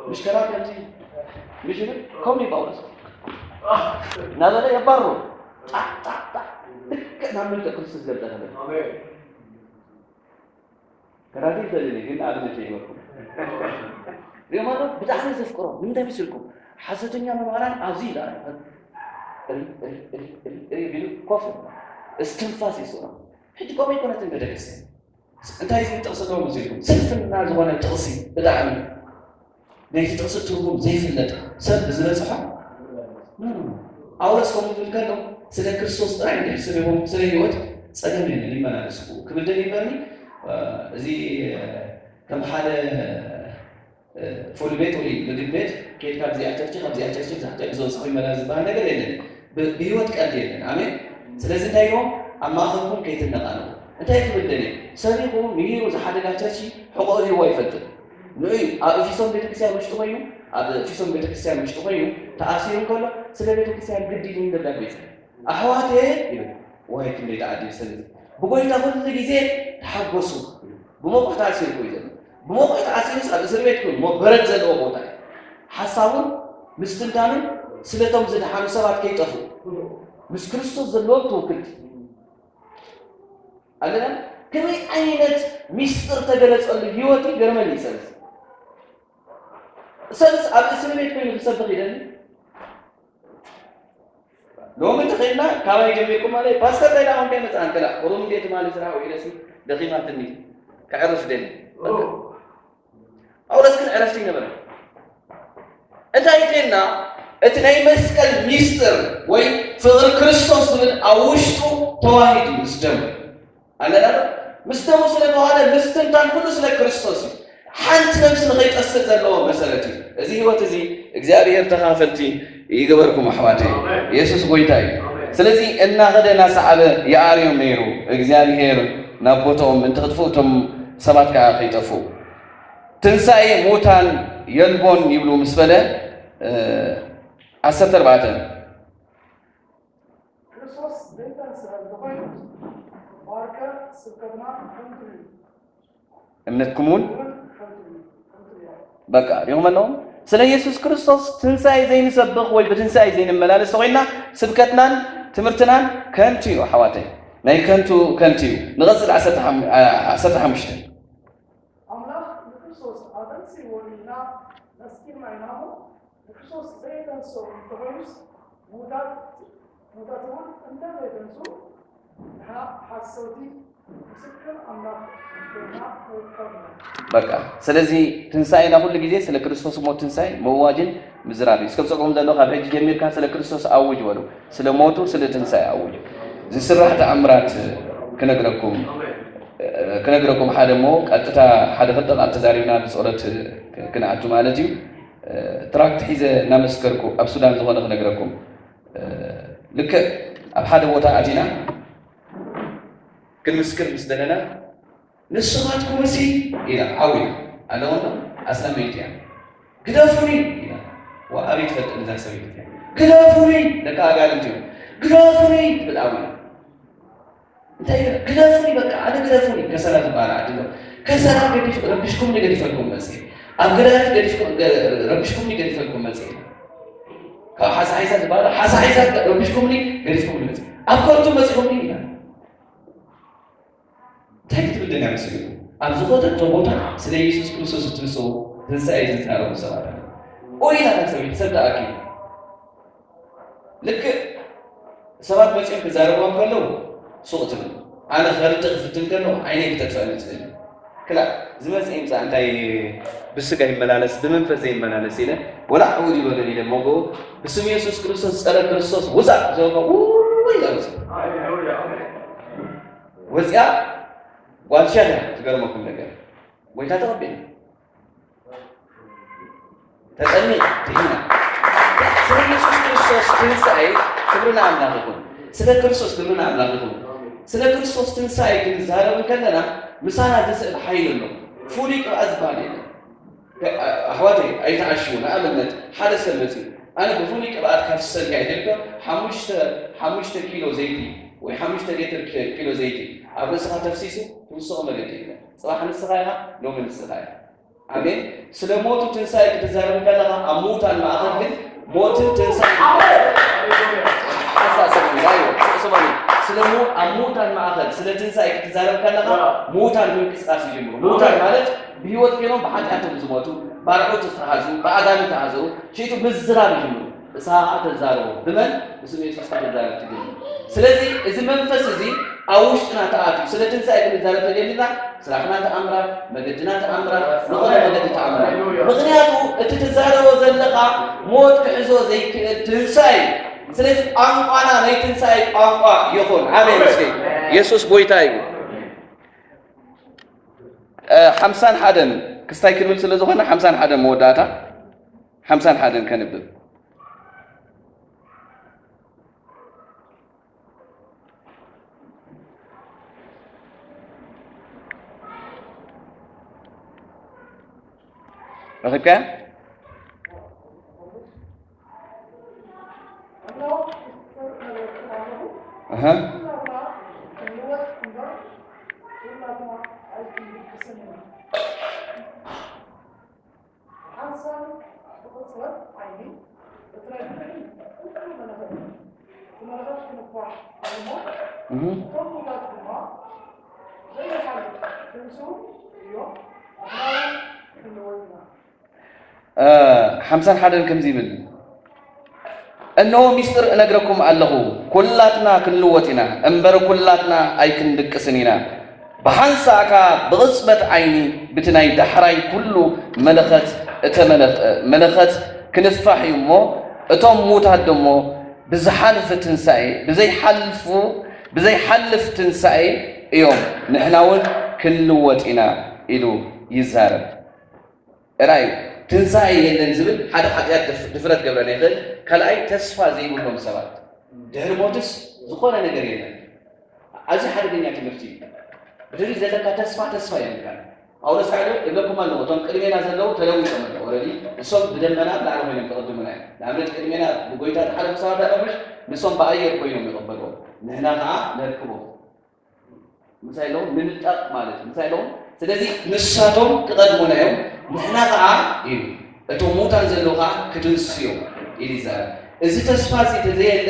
ምሽ ከራ ከምዚ ምሽ ይብል ከምኡ ይጳውሎስ እናበለ የባርሮ ጣጣጣ ልክዕ ናብ መልክዕ ክርስቶስ ዘብጠ ከለ ከራቲ ይኽእል እየ ግን ንኣብነት ይበልኩም ሪኦም ኣሎ ብጣዕሚ ዘፍቅሮ ንምንታይ ምስልኩም ሓሰተኛ መምሃራን ኣብዚ ይለኣል ቢሉ ኮፍ እስትንፋስ ይስእኖም። ሕጂ ከምኡ ኣይኮነትን ቤተክርስትያን። እንታይ እዚ ጥቕሲ ደው ኢልኩም? ስንፍና ዝኾነ ጥቕሲ ብጣዕሚ። ናይቲ ጥቕሲ ትርጉም ዘይፍለጥ ሰብ ብዝበጽሖ፣ ኖ፣ ኖ፣ ኖ። ጳውሎስ ከምኡ ዝብል ከሎ ስለ ክርስቶስ ጥራይ እንድሕር ስለ ህይወት ጸገም የለን፣ ይመላለስ ክብል ደልየ እምበርኒ፣ እዚ ከም ሓደ ፉል ቤት ወይ ምግብ ቤት ኬድካ ኣብዚኣ ቸርች፣ ካብዚኣ ቸርች፣ ካብዚኣ ቸርች፣ ካብዚኣ ቸርች፣ እዞ ሰው ይመላለስ ዝበሃል ነገር የለን። ብ-፣ ብህይወት ቀልዲ የለን። ኣሜን። ስለዚ እንታይ ኢሎም? ኣብ ማእኸልኩም ከይትነቓነቑ። እንታይ ክብል ደልየ? ሰሪቑ፣ ምሂሩ፣ ዝሓደጋ ቸርች ሕቖኡ ሂቡ ኣይፈልጥን። ንዑ እዩ ኣብ ኤፌሶን ቤተክርስትያን ውሽጢ ኮይኑ፣ ኣብ ኤፌሶን ቤተክርስትያን ውሽጢ ኮይኑ ተኣሲሩ እንከሎ ስለ ቤተክርስትያን ግዲ ኢሉኒ ደብዳቤ ይጽሕፍ። ኣሕዋተየ ይብል። ዋይ ክንደይ ተዓዲሉ ሰብ እዚ። ብጎይታ ኩሉ ግዜ ተሓጎሱ። ብሞቕሕ ተኣሲሩ እኮ እዩ ዘሎ። ብሞቕሕ ተኣሲሩስ ኣብ እስር ቤት ኮይኑ እሞ በረድ ዘለዎ ቦታ እዩ። ሓሳቡን ምስትንታኑን ስለቶም ዝደሓኑ ሰባት ከይጠፍኡ ምስ ክርስቶስ ዘለዎም ትውክልቲ ኣለና። ከመይ ዓይነት ሚስጥር ተገለጸሉ ህይወት እዩ ገርመኒ እዩ ሰብ እዚ። ሰብስ ኣብ እስር ቤት ኮይኑ ክሰብኽ ይደሊ። ሎሚ እንተኸይድና ካባይ ጀሚርኩም ማለት ፓስተር እንታይ ደኣ ኮንካ ይመጽእ ኣንተ ደኣ ቁሩብ እንዴ ትማሊ ስራሕ ውዒለሲ ደኺማትኒ ከዕርፍ ደሊ። ጳውሎስ ግን ዕረፍቲ ይነበረ። እንታይ ይብለና? እቲ ናይ መስቀል ሚስጥር ወይ ፍቕሪ ክርስቶስ ዝብል ኣብ ውሽጡ ተዋሂዱ ምስ ደሙ ኣለና ዶ? ምስ ደሙ ስለ ተዋህደ ምስትንታን ኩሉ ስለ ክርስቶስ እዩ። ሓንቲ ነብሲ ንኸይጠፍእ ዘለዎ መሰረት እዩ። እዚ ህይወት እዚ እግዚኣብሔር ተኻፈልቲ ይግበርኩም ኣሕዋተይ። ኣሜን። የሱስ ጎይታ እዩ። ኣሜን። ስለዚ እናኸደ እናሰዓበ ይኣርዮም ነይሩ። እግዚኣብሔር ናብ ቦታኦም ምእንቲ ክጥፍኡ እቶም ሰባት ከዓ ከይጠፍኡ። ትንሳኤ ሙታን የልቦን ይብሉ ምስ በለ፣ እ፣ ዓሰርተ ኣርባዕተ። ክርስቶስ ዘይተንስአ እንተኾይኑ፣ እምበኣርከ ስብከትና ከንቱ እዩ። እምነትኩም እውን እውን ከንቱ እዩ፣ ከንቱ እዩ። በቃ፣ ሪኹም ኣለኹም? ስለ ኢየሱስ ክርስቶስ ትንሳኤ ዘይንሰብኽ ወይ ብትንሳኤ ዘይንመላለስ ተኾይንና፣ ስብከትናን ትምህርትናን ከንቱ እዩ፣ ኣሕዋተይ። ናይ ከንቱ ከንቱ እዩ። ንቐጽል ዓሰርተ ሓሙሽተ። ኣምላኽ ንክርስቶስ ኣተንሲእዎ ኢና መስኪርና ኢና እሞ፣ ንክርስቶስ ዘየተንስኦ እንተኾይኑስ፣ ምዉታት፣ ምዉታት እውን እንተዘይተንስኡ፣ ንሕና ሓሰውቲ ምስክር ኣምላኽ ኮይና ንርከብ ኢና። በቃ፣ ስለዚ ትንሳኤና ኩሉ ግዜ ስለ ክርስቶስ ሞት ትንሳኤ መዋጅን ምዝራብ እዩ። እስከ ብጸጉም ዘሎ ካብ ሕጂ ጀሚርካ ስለ ክርስቶስ ኣውጅ በሉ። ስለ ሞቱ፣ ስለ ትንሳኤ ኣውጅ። ዝስራሕ ተኣምራት ክነግረኩም፣ ክነግረኩም ሓደ እሞ ቀጥታ ሓደ ክልተ ቃል ተዛሪብና ብጸሎት ክንኣቱ ማለት እዩ። ትራክት ሒዘ እናመስከርኩ ኣብ ሱዳን ዝኾነ ክነግረኩም። ልክዕ ኣብ ሓደ ቦታ ኣቲና ክንምስክር ምስ ደለና፣ "ንስኻትኩምሲ" ኢላ ዓው ኢላ ኣለወና ኣስላመይቲ እያ። "ግደፉኒ" ኢላ። ዋ፣ ኣበይ ትፈልጥ እዛ ሰበይቲ እዚኣ? "ግደፉኒ"፣ ደቂ ኣጋንንቲ እዮም። "ግደፉኒ" ትብል ዓው ኢላ። እንታይ ኢላ? "ግደፉኒ፣ በቃ ኣነ ግደፉኒ።" ከሰላ ዝበሃል ዓዲ ኣሎ። ከሰላ ገዲፍ-፣ ረቢሽኩምኒ ገዲፈልኩም መጽእ። ኣብ ገዳሪፍ ገዲፍኩም፣ ገ-፣ ረቢሽኩምኒ ገዲፈልኩም መጽእ። ካብ ሓሳሒሳ ዝበሃል ሓሳሒሳ ረቢሽኩምኒ ገዲፍኩምኒ መጽእ። ኣብ ከርቱ መጺኹምኒ ኢላ። እንታይ ክትብል ደልያ መሲልኩም? ኣብ ዝኾተቶ ቦታ ስለ ኢየሱስ ክርስቶስ ትንስኡ፣ ትንሳኤ ዝዛረቡ ሰባት ኣለዉ። ኦይ ኢላ እታ ሰበይቲ፣ ሰብ ተኣኪቡ። ልክዕ ሰባት መጺኦም ክዛረብዋ እንከለዉ ሱቕ ትብል። ኣነ ከርድእ ክፍትን ከለኹ ዓይነይ ክተጥፍኣኒ ትደሊ። ክላእ ዝመጽእ ይምጻእ፣ እንታይ ብስጋ ይመላለስ ብመንፈስ ዘይመላለስ ኢለ፣ ወላ ዕውድ ይበለኒ ኢለ፣ እሞ ብኡ ብስም ኢየሱስ ክርስቶስ፣ ጸረ ክርስቶስ ውጻእ ዘበልኩ፣ ውይ ኢላ ውጽእ። ወጺኣ ጓል ሸኽ እያ። ዝገርመኩም ነገር፣ ጎይታ ተቐቢላ። ተጠሚቕ፣ ድሒና። ስለ ኢየሱስ ክርስቶስ ትንሳኤ ክብሪ ንኣምላኽ ይኹን። ስለ ክርስቶስ ክብሪ ንኣምላኽ ይኹን። ስለ ክርስቶስ ትንሳኤ ክንዛረብ እንከለና፣ ምሳና ዝስዕብ ሓይሊ ኣሎ። ፍሉይ ቅብኣት ዝበሃል የለን። ኣሕዋተይ፣ ኣይትዓሽዉ። ንኣብነት፣ ሓደ ሰብ መጺኡ፣ "ኣነ ብፍሉይ ቅብኣት ከፍስሰልካ እየ" ኢልካ፣ ሓሙሽተ፣ ሓሙሽተ ኪሎ ዘይቲ ወይ ሓሙሽተ ሊትር ኪ-፣ ኪሎ ዘይቲ ኣብ ርእስኻ ተፍሲሱ፣ ትውስኾ መገዲ የለን። ጽባሕ ንስኻ ኢኻ፣ ሎሚ ንስኻ ኢኻ። ኣሜን። ስለ ሞቱ ትንሳኤ ክትዛረብ ከለኻ፣ ኣብ ምዉታን ማእኸል ግን ሞትን ትንሳኤን ኣሜን። ሓሳብ ስምዑኒ፣ ኣይወ፣ ስምዑኒ። ስለ ሞ-፣ ኣብ ምዉታን ማእኸል ስለ ትንሳኤ ክትዛረብ ከለኻ፣ ምዉታን ምንቅስቃስ ይጅምሩ። ምዉታን ማለት ብህይወት ኮይኖም ብሓጢኣቶም ዝሞቱ፣ ባርዑት ዝተሓዙ፣ ብኣጋንንቲ ዝተሓዙ፣ ሽይቱ ምዝራብ ይጅምሩ። ንስኻ ኸዓ ተዛረቦም። ብመን? ብስም የሱስ ክትዛረብ ትጅምር። ስለዚ እዚ መንፈስ እዚ ኣብ ውሽጥና ተኣትዩ፣ ስለ ትንሳኤ ክንዛረብ ተደሊና፣ ስራሕና ተኣምራት፣ መገድና ተኣምራት፣ ዝኾነ መገዲ ተኣምራት። ምኽንያቱ እቲ ትዛረቦ ዘለኻ ሞት ክሕዞ ዘይክእል ትንሳኤ እዩ። ስለዚ ቋንቋና ናይ ትንሳኤ ቋንቋ ይኹን። ኣሜን። እስኪ የሱስ ጎይታ እዩ። ሓምሳን ሓደን ክስታይ ክንብል ስለ ዝኾነ ሓምሳን ሓደን መወዳእታ ሓምሳን ሓደን ከንብብ። ረኺብካያ? ኣሃ። ሓንሳብ ብቕጽበት ዓይኒ እቲ ናይ ብድሕሪ ኩሉ መለኸት እዩ። እቲ መለኸት ክንኳሕ እዩ እሞ፣ እህ። እቶም ሙታት ድማ ዘይሓልፍ ክንስኡ እዮም። ንሕና እውን ክንወት ኢና። እ፣ ሓምሳን ሓደን ከምዚ ይብል፣ እነሆ፣ ምስጢር እነግረኩም ኣለኹ፣ ኩላትና ክንልወጥ ኢና፣ እምበር ኩላትና ኣይክንድቅስን ኢና። ብሓንሳእካ ብቕጽበት ዓይኒ ብቲ ናይ ዳሕራይ ኩሉ መለኸት፣ እተ መለኽ-፣ መለኸት ክንፋሕ እዩ እሞ፣ እቶም ሙታት ደሞ ብዝሓልፍ ትንሳኤ፣ ብዘይሓልፉ፣ ብዘይሓልፍ ትንሳኤ እዮም፣ ንሕና እውን ክንልወጥ ኢና ኢሉ ይዛረብ። ራእዩ ትንሳኤ የለን ዝብል ሓደ ሓጢኣት ድፍ-፣ ድፍረት ገብረና ይኽእል። ካልኣይ ተስፋ ዘይብሎም ሰባት፣ ድሕሪ ሞትስ ዝኾነ ነገር የለን። ኣዝዩ ሓደገኛ ትምህርቲ እዩ። ብድሕሪት ዘለካ ተስፋ፣ ተስፋ የብልካን። ጳውሎስ እንታይ ኢሉ? እብለኩም ኣለኹ፣ እቶም ቅድሜና ዘለዉ ተለዊጦም ኣለዉ። ኦረዲ ንሶም ብደመና ብላዕሊ ኮይኖም ክቕድሙና እዮም። ንኣብነት ቅድሜና ብጎይታ ዝሓለፉ ሰባት ኣለምሽ፣ ንሶም ብኣየር ኮይኖም ይቕበልዎም፣ ንሕና ኸዓ ነርክቦም። ምሳይ ኣለዉ ንምልጣጥ ማለት እዩ። ምሳይ ኣለዉ። ስለዚ ንሳቶም ክቐድሙና እዮም፣ ንሕና ኸዓ ኢሉ፣ እቶም ሙታን ዘለዉ ኸዓ ክትንስኡ እዮም ኢሉ ይዛረብ። እዚ ተስፋ እዚ ተዘየለ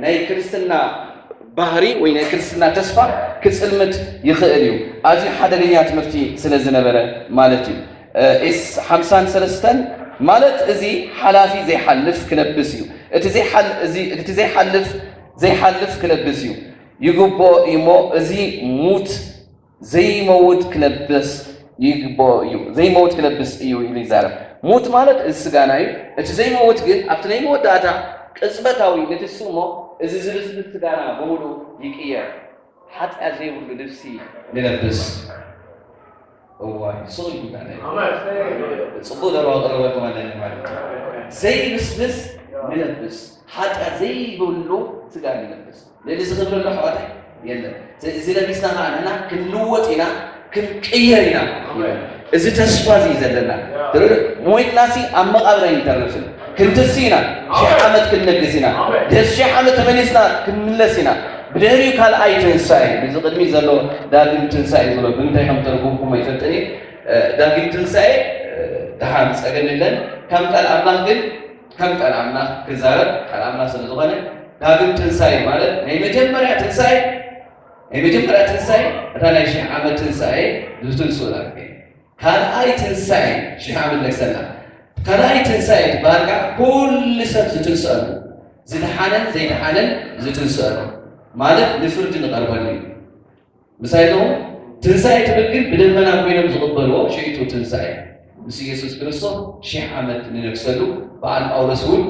ናይ ክርስትና ባህሪ ወይ ናይ ክርስትና ተስፋ ክጽልምት ይኽእል እዩ። ኣዝዩ ሓደገኛ ትምህርቲ ስለ ዝነበረ ማለት እዩ። እ፣ ኤስ ሓምሳን ሰለስተን ማለት እዚ ሓላፊ ዘይሓልፍ ክለብስ እዩ። እቲ ዘይሓል-፣ እዚ፣ እቲ ዘይሓልፍ፣ ዘይሓልፍ ክለብስ እዩ። ይግብኦ እዩ እሞ፣ እዚ ሙት ዘይመውት ክለብስ ይግብኦ እዩ። ዘይመውት ክለብስ እዩ ኢሉ ይዛረብ። ሙት ማለት እዚ ስጋና እዩ። እቲ ዘይመውት ግን ኣብቲ ናይ መወዳእታ ቅጽበታዊ ንትንስኡ እሞ፣ እዚ ዝብስብስ ስጋና ብምሉእ ይቅየር። ሓጢኣት ዘይብሉ ልብሲ ንለብስ። እዋይ፣ ስቕ ኢልኩም እንታይ? ኣሜን። ጽቡቕ ዘረባ ቀረበልኩም ኣለኒ ማለት እዩ። ዘይብስብስ ንለብስ፣ ሓጢኣት ዘይብሉ ስጋ ንለብስ። ልዕሊ እዚ ክብሪ ኣሎ ኣሕዋተይ? የለን። ስለዚ እዚ ለቢስና ኸዓ ንሕና ክንልወጥ ኢና፣ ክንቅየር ኢና። ኣሜን። እዚ ተስፋ እዚ እዩ ዘለና። ያ። ሞይትናሲ ኣብ መቓብር ኣይንተርፍን። ክንትንስ ኢና። ሺሕ ኣሜን። ዓመት ክንነግስ ኢና። ኣሜን። ድሕሪ ሺሕ ዓመት ተመሊስና ክንምለስ ኢና። ብድሕሪኡ ካልኣይ ትንሳኤ፣ እዚ ቅድሚ ዘሎ ዳግም ትንሳኤ ዝብሎ ብምንታይ ከም ተርጉምኩም ኣይፈልጥን እየ። እ፣ ዳግም ትንሳኤ፣ እ፣ ደሓን ጸገም የለን። ከም ቃል ኣምላኽ ግን፣ ከም ቃል ኣምላኽ ክዛረብ፣ ቃል ኣምላኽ ስለ ዝኾነ፣ ዳግም ትንሳኤ ማለት ናይ መጀመርያ ትንሳኤ፣ ናይ መጀመርያ ትንሳኤ፣ እታ ናይ ሺሕ ዓመት ትንሳኤ፣ ዝትንስኡ ዳግም። ካልኣይ ትንሳኤ፣ ሺሕ ዓመት ነግሰላ። ካልኣይ ትንሳኤ ትበሃል ከዓ ኩሉ ሰብ ዝትንስአሉ፣ ዝደሓነን ዘይደሓነን ዝትንስአሉ፣ ማለት ንፍርዲ ንቐርበሉ እዩ። ምሳይ ኣለኹም? ትንሳኤ ትብል ግን ብደመና ኮይኖም ዝቕበልዎ ሽይቱ ትንሳኤ። ምስ ኢየሱስ ክርስቶስ ሺሕ ዓመት ንነግሰሉ፣ በዓል ጳውሎስ እውን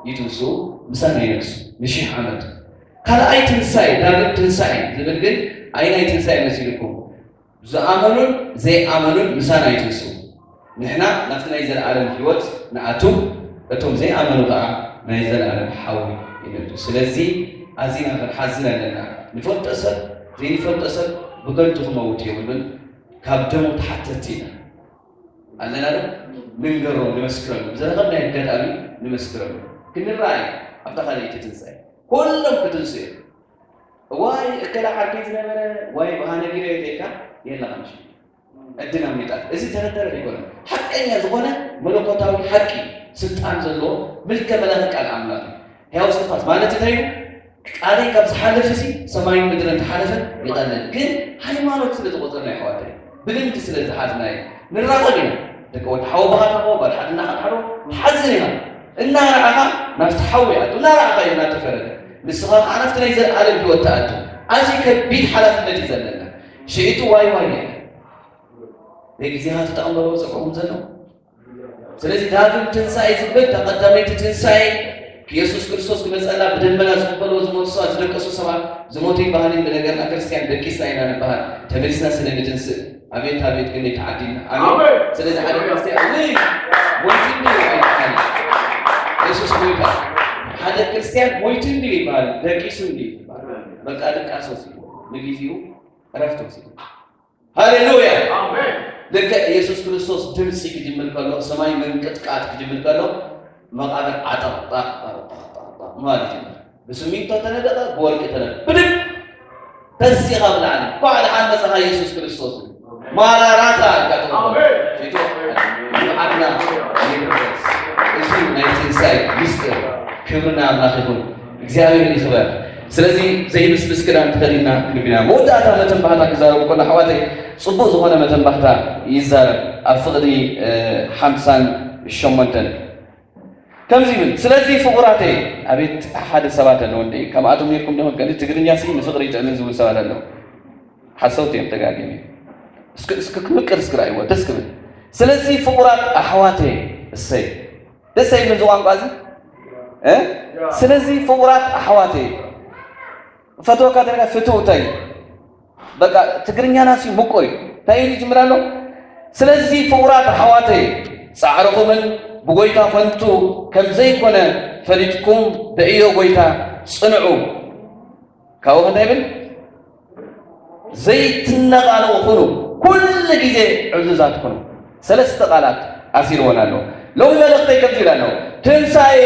ይትንስኡ፣ ምሳና ይነግሱ ንሺሕ ዓመት። ካልኣይ ትንሳኤ፣ ዳግም ትንሳኤ ዝብል ግን ኣይናይ ትንሳኤ መሲልኩም? ዝኣመኑን ዘይኣመኑን ምሳና ይትንስኡ። ንሕና ናብቲ ናይ ዘለኣለም ህይወት ንኣቱ፣ እቶም ዘይኣመኑ ከኣ ናይ ዘለኣለም ሓዊ ይነድዱ። ስለዚ ኣዚና ክንሓዝን ኣለና። ንፈልጦ ሰብ፣ ዘይንፈልጦ ሰብ ብከንቱ ክመውት የብሉን። ካብ ደሙ ተሓተትቲ ኢና። ኣለና ዶ? ንንገሮም፣ ንመስክረሉ። ብዝረኸብናዮ ኣጋጣሚ ንመስክረሉ። ክንረኣይ ኣብታ ካልኣይቲ ትንሳኤ። ኩሎም ክትንስኡ እዮም። ዋይ እከለ ዓርከይ ዝነበረ፣ ዋይ ብሃ ነጊረዮ ተይልካ የለኻን ሽም። ዕድል ኣምሊጣት። እዚ ተረት ተረት ኣይኮነን። ሓቀኛ ዝኾነ መለኮታዊ ሓቂ፣ ስልጣን ዘለዎ ምልከ መላኺ ቃል ኣምላኽ እዩ። ሕያው እስትንፋስ ማለት እንታይ እዩ? ቃለይ ካብ ዝሓልፍ እዚ ሰማይን ምድርን ተሓለፈ ይቐልል። ግን ሃይማኖት ስለ ዝቆጸርና ኣሕዋተይ፣ ብልምዲ ስለ ዝሓዝናዮ ንራኸብ ኢና። ደቂ ወዲ ሓወቦኻ ትረኽቦ፣ ጓል ሓትንኻ ትሓልፎ፣ ትሓዝን ኢኻ። እናረኣኻ ናብቲ ሓዊ ይኣቱ፣ እናረኣኻ እዩ እናተፈረደ። ንስኻ ከዓ ናብቲ ናይ ዘለኣለም ህይወት ትኣቱ። ኣዝዩ ከቢድ ሓላፍነት እዩ ዘለና። ሽዒቱ ዋይ ዋይ የለ። ናይ ግዜኻ ተጠቐም በሎ ዝዕቁም ዘሎ። ስለዚ ዳግም ትንሳኤ ዝብል ተቐዳመይቲ ትንሳኤ የሱስ ክርስቶስ ክመፀና ብደመና ዝቕበልዎ ዝሞቱ ሰባት ዝደቀሱ ሰባት ዝሞቱ ይበሃል እዩ። ብነገርና ክርስቲያን ደቂስና ኢና ንበሃል። ተመሊስና ስለ ንትንስእ ኣቤት ኣቤት ግን ተዓዲልና። ኣሜን። ኣሜን። ስለዚ ሓደ ክርስቲያን ወይ ሞይቱ እንዲ ይበሃል። የሱስ ጎይታ። ሓደ ክርስቲያን ሞይቱ እንዲ ይበሃል፣ ደቂሱ እንዲ ይበሃል። በቃ ድቃስ ወሲዱ፣ ንጊዜኡ ዕረፍቲ ወሲዱ። ሃሌሉያ። ኣሜን። ልክዕ የሱስ ክርስቶስ ድምፂ ክጅምር ከሎ፣ ሰማይ ምንቅጥቃጥ ክጅምር ከሎ፣ መቓብር ዓጠቕ ጣቕ ጣቕ ጣቕ ጣቕ ጣቕ ማለት እዩ። ብስሚንቶ ተነደቐ፣ ብወርቂ ተነደቐ፣ ብድግ ተሲኻ ብላዕሊ። እንኳዕ ደሓን መጻኻ የሱስ ክርስቶስ። ማራናታ ኢልካ ተቐበል። ኣሜን። ፊቱ ንዓና ይድረስ። እዚ ናይ ትንሳኤ ሚስጥር። ክብሪ ንኣምላኽ ይኹን። እግዚኣብሔር ይኽበር። ስለዚ ዘይምስምስ ክዳን ተኸዲንና ክንብና። መወዳእታ መተንባህታ ክዛረብ ከሎ ኣሕዋተይ፣ ጽቡቕ ዝኾነ መተንባህታ ይዛረብ። ኣብ ፍቕዲ፣ እ፣ ሓምሳን ሸሞንተን ከምዚ ይብል፣ ስለዚ ፍቑራተይ፣ ኣቤት ሓደ ሰባት ኣለዉ እንዴ፣ ከምኣቶም ኔርኩም ዶ? ገለ ትግርኛ ሲ ንፍቕሪ ይጥዕምን ዝብሉ ሰባት ኣለዉ። ሓሰውቲ እዮም፣ ተጋግዮም እዮም። እስኪ፣ እስኪ ክምቅር እስኪ ርኣይዎ፣ ደስ ክብል። ስለዚ ፍቑራት ኣሕዋተይ፣ እሰይ፣ ደስ ኣይብል እዚ ቋንቋ እዚ? እ? ስለዚ ፍቑራት ኣሕዋተይ፣ ፈትወካ ተልካ ፍትውተይ። በቃ ትግርኛና ሲ ምቁር እዩ። እንታይ ኢሉ ይጅምር ኣሎ? ስለዚ ፍቑራት ኣሕዋተይ፣ ጻዕርኹምን ብጎይታ ከንቱ ከም ዘይኮነ ፈሊጥኩም በእዮ ጎይታ ጽንዑ። ካብኡ እንታይ ይብል? ዘይትነቓነቑ ኩኑ፣ ኩሉ ግዜ ዕዙዛት ኩኑ። ሰለስተ ቃላት ኣሲርወን ኣሎ። ሎሚ መልእኽተይ ከምዚ ኢለ ኣሎ። ትንሳኤ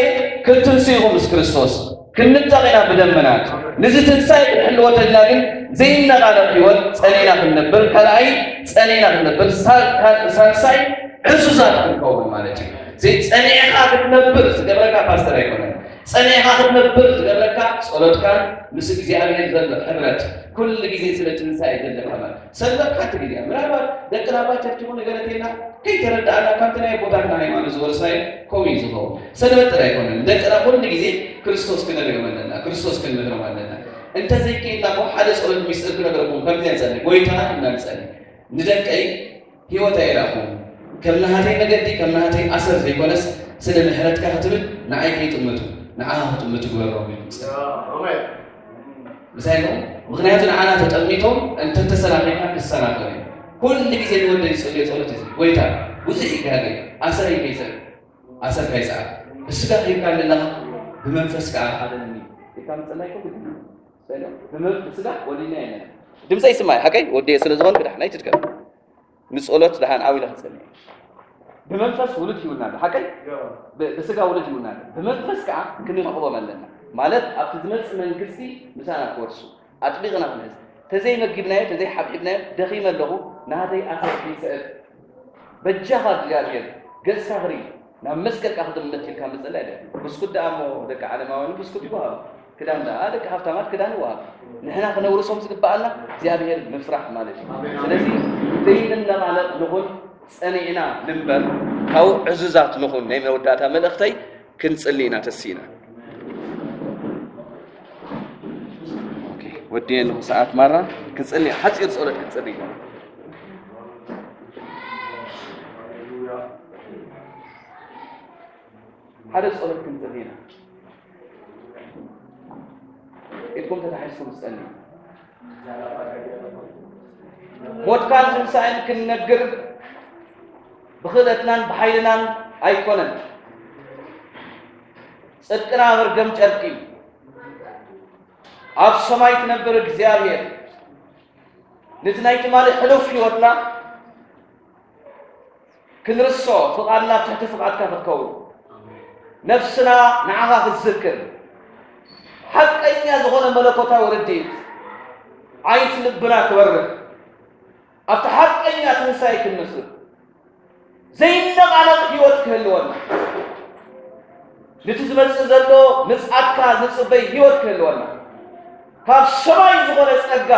ክትንስኡ ኢኹም ምስ ክርስቶስ። ክንጠቕ ኢና ብደመናት። ንዚ ትንሳኤ ክንሕልዎ ተድና ግን ዘይነቓነቕ ህይወት ጸኒዕና ክንነብር፣ ካልኣይ ጸኒዕና ክንነብር፣ ሳ-፣ ካ-፣ ሳልሳይ ዕዙዛት ክንከውን ማለት እዩ። ዘይ-፣ ጸኒዕኻ ክትነብር ዝገብረካ ፓስተር ኣይኮነን። ጸኒዕኻ ክትነብር ዝገብረካ ጸሎትካን ምስ እግዚኣብሔር ዘሎ ሕብረት፣ ኩሉ ግዜ ስለ ትንሳኤ ዘለካ ማለት ሰንበት ሓንቲ ግዜ እያ። ምናልባት ደቅና ባቸርች ይኹን ገለቴና ከይተረዳእና ካብቲ ናይ ኣቦታትና ሃይማኖት ዝወረስናዮ ከምኡ እዩ ዝኸውን። ሰንበት ጥራይ ኣይኮነን። ደቅና ኩሉ ግዜ ክርስቶስ ክነርእዮም ኣለና፣ ክርስቶስ ክንምህሮም ኣለና። እንተዘይክኢልና እኮ ሓደ ጸሎት ሚስጥር ክነግረኩም ከምዚ ንጸሊ፣ ጎይታ ኢና ንጸሊ። ንደቀይ ህይወት ኣይረኣኹን። ከም ናሃተይ መገዲ፣ ከም ናሃተይ ኣሰር ዘይኮነስ፣ ስለ ምሕረትካ ክትብል ንዓይ ከይጥምቱ፣ ንዓኻ ክጥምቱ ግበሮም ኢሉ ይጽሊ። ኣሜን። ምሳይ ኣለኹም? ምኽንያቱ ንዓና ተጠሚቶም እንተተሰናኺልና ክሰናኸሉ እዩ። ኩሉ ግዜ ንወደይ ዝጸልዮ ጸሎት እዚ፣ ጎይታ፣ ብዙሕ ይጋገ፣ ኣሰረይ ከይጸል፣ ኣሰር ከይጸዓር፣ ብስጋ ሂብካ ኣለኻ፣ ብመንፈስ ከኣ ሓደነኒ። ኢልካ ምጽላይ እኮ ግድን እዩ። ብመን-፣ ብስጋ ወሊድና የለን። ድምፀይ ይስማዕ፣ ሓቀይ? ወደየ ስለ ዝኾንኩ ደሓን ኣይትድከም። ንጸሎት ደሓን ዓው ኢለ ክጸልይ። ብመንፈስ ውሉድ ሂቡና ኣሎ፣ ሓቀይ? ብ-፣ ብስጋ ውሉድ ሂቡና ኣሎ። ብመንፈስ ከኣ ክንዕቕቦም ኣለና። ማለት ኣብቲ ዝመጽእ መንግስቲ ምሳና ክወርሱ ኣጥቢቕና ክንሕዝ። ተዘይመጊብናዮ፣ ተዘይሓብሒብናዮ፣ ደኺመ ኣለኹ፣ ናተይ ኣሰር ይስዕብ። በጃኻ እግዚኣብሔር፣ ገጽካ ክርኢ፣ ናብ መስቀልካ ክጥምት ኢልካ ምጽላይ ድዩ? ብስኩት ደኣ እሞ ደቂ ዓለማውያን ብስኩት ይወሃቡ። ክዳን ደኣ ደቂ ሃብታማት ክዳን ይወሃብ። ንሕና ክነውርሶም ዝግብኣና እግዚኣብሔር ምፍራሕ ማለት እዩ። ስለዚ ዘይንነቓነቕ ንኹን፣ ጸኒዕና ንንበር፣ ካብኡ ዕዙዛት ንኹን። ናይ መወዳእታ መልእኽተይ ክንጽሊ ኢና ተሲእና። ኦኬ፣ ወዲየ ኣለኹ ሰዓት ማራ። ክንጽሊ፣ ሓጺር ጸሎት ክንጽሊ ኢና። ሓደ ጸሎት ክንጽሊ ኢና። ኢድኩም ተታሒዝኩም ትጸልዩ። ሞትካን ትንሳኤን ክንነግር ብኽእለትናን ብሓይልናን ኣይኮነን። ጽድቅና መርገም ጨርቂ እዩ። ኣብ ሰማይ ትነብር እግዚኣብሔር፣ ነቲ ናይ ትማሊ ሕሉፍ ህይወትና ክንርሶ፣ ፍቓድና ኣብ ትሕቲ ፍቓድካ ክትከውን፣ ነፍስና ንዓኻ ክትዝክር፣ ሓቀኛ ዝኾነ መለኮታዊ ርድኢት ዓይንቲ ልብና ክበርህ፣ ኣብቲ ሓቀኛ ትንሳኤ ክንመስል፣ ዘይነቓነቕ ህይወት ክህልወና፣ ነቲ ዝመጽእ ዘሎ ምጽኣትካ ዝጽበይ ህይወት ክህልወና፣ ካብ ሰማይ ዝኾነ ጸጋ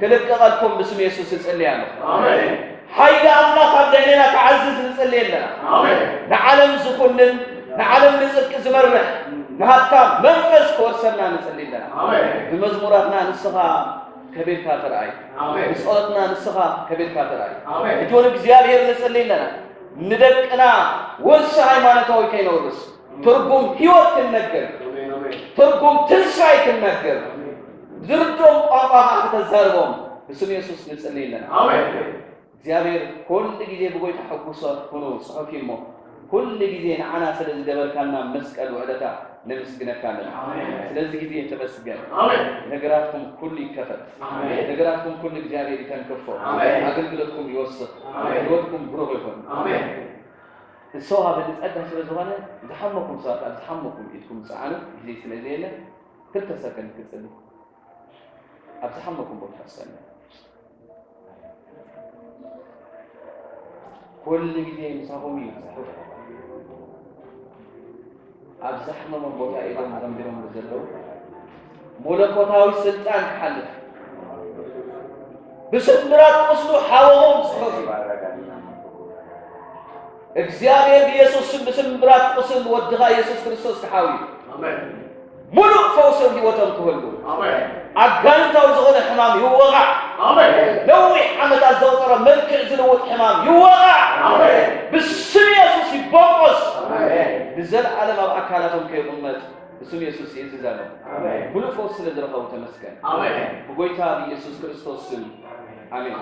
ክልቀቐልኩም ብስም የሱስ እጽሊ ኣለኹ። ኣሜን። ሓይሊ ኣምላኽ ኣብ ልዕሌና ክዓዝዝ ንጽሊ ኣለና። ኣሜን። ንዓለም ዝኹንን ንዓለም ንጽድቂ ዝመርሕ ናትካ መንፈስ ክወርሰና ንጽሊ ኣለና። ብመዝሙራትና ንስኻ ከቤድካ ተርኣይ። ብጸሎትና ንስኻ ከቤድካ ተርኣይ። ሕጂ እውን እግዚኣብሔር ንጽሊ ኣለና። ንደቅና ወርሲ ሃይማኖታዊ ከይነውርስ፣ ትርጉም ህይወት ክንነግር፣ ትርጉም ትንሳኤ ክንነግር፣ ዝርድኦም ቋንቋ ከዓ ከተዛርቦም ብስም የሱስ ንጽሊ ኣለና። እግዚኣብሔር ኩሉ ግዜ ብጎይታ ሕጉሳት ኩኑ ጽሑፍ እዩ እሞ፣ ኩሉ ግዜ ንዓና ስለ ዝገበርካልና መስቀል ውዕለታ ነመስግነካ ኣለና። ስለዚ ግዜ ተመስገን። ነገራትኩም ኩሉ ይከፈት። ነገራትኩም ኩሉ እግዚኣብሔር ይተንክፎ። ኣገልግሎትኩም ይወስኽ። ህይወትኩም ብሩኽ ይኹን። እሰው ሃበኒ ጸጋ ስለ ዝኾነ ዝሓመኩም ሰባት ኣብ ዝሓመኩም ኢድኩም ጸዓኑ። ግዜ ስለ ዘየለ ክልተ ሰከንድ ክጽሊ። ኣብ ዝሓመኩም ቦታ ትጸሊ። ኩሉ ግዜ ምሳኹም እዩ። ኣብ ዘሕመሞም ቦታ ኢዶም ዘንቢሮም ዘለዉ መለኮታዊ ስልጣን ክሓልፍ ብስምብራት ቁስሉ ሓወቦም ዝኸፍሉ እግዚኣብሔር ብየሱስ ስም ብስምብራት ቁስል ወድኻ የሱስ ክርስቶስ ክሓውዩ። ሙሉእ ፈውሲ ኣብ ህይወቶም ክህሉ። ኣጋንንታዊ ዝኾነ ሕማም ይወቓዕ። ነዊሕ ዓመታት ዘቑጸረ መልክዕ ዝልውጥ ሕማም ይወቓዕ። ብስም የሱስ ይቦቆስ። ንዘለኣለም ኣብ ኣካላቶም ከይቕመጥ ብስም የሱስ ይእዝዝ ኣሎ። ሙሉእ ፈውሲ ስለ ዝረኸቡ ተመስገን። ብጎይታ ብየሱስ ክርስቶስ ስም ኣሜን።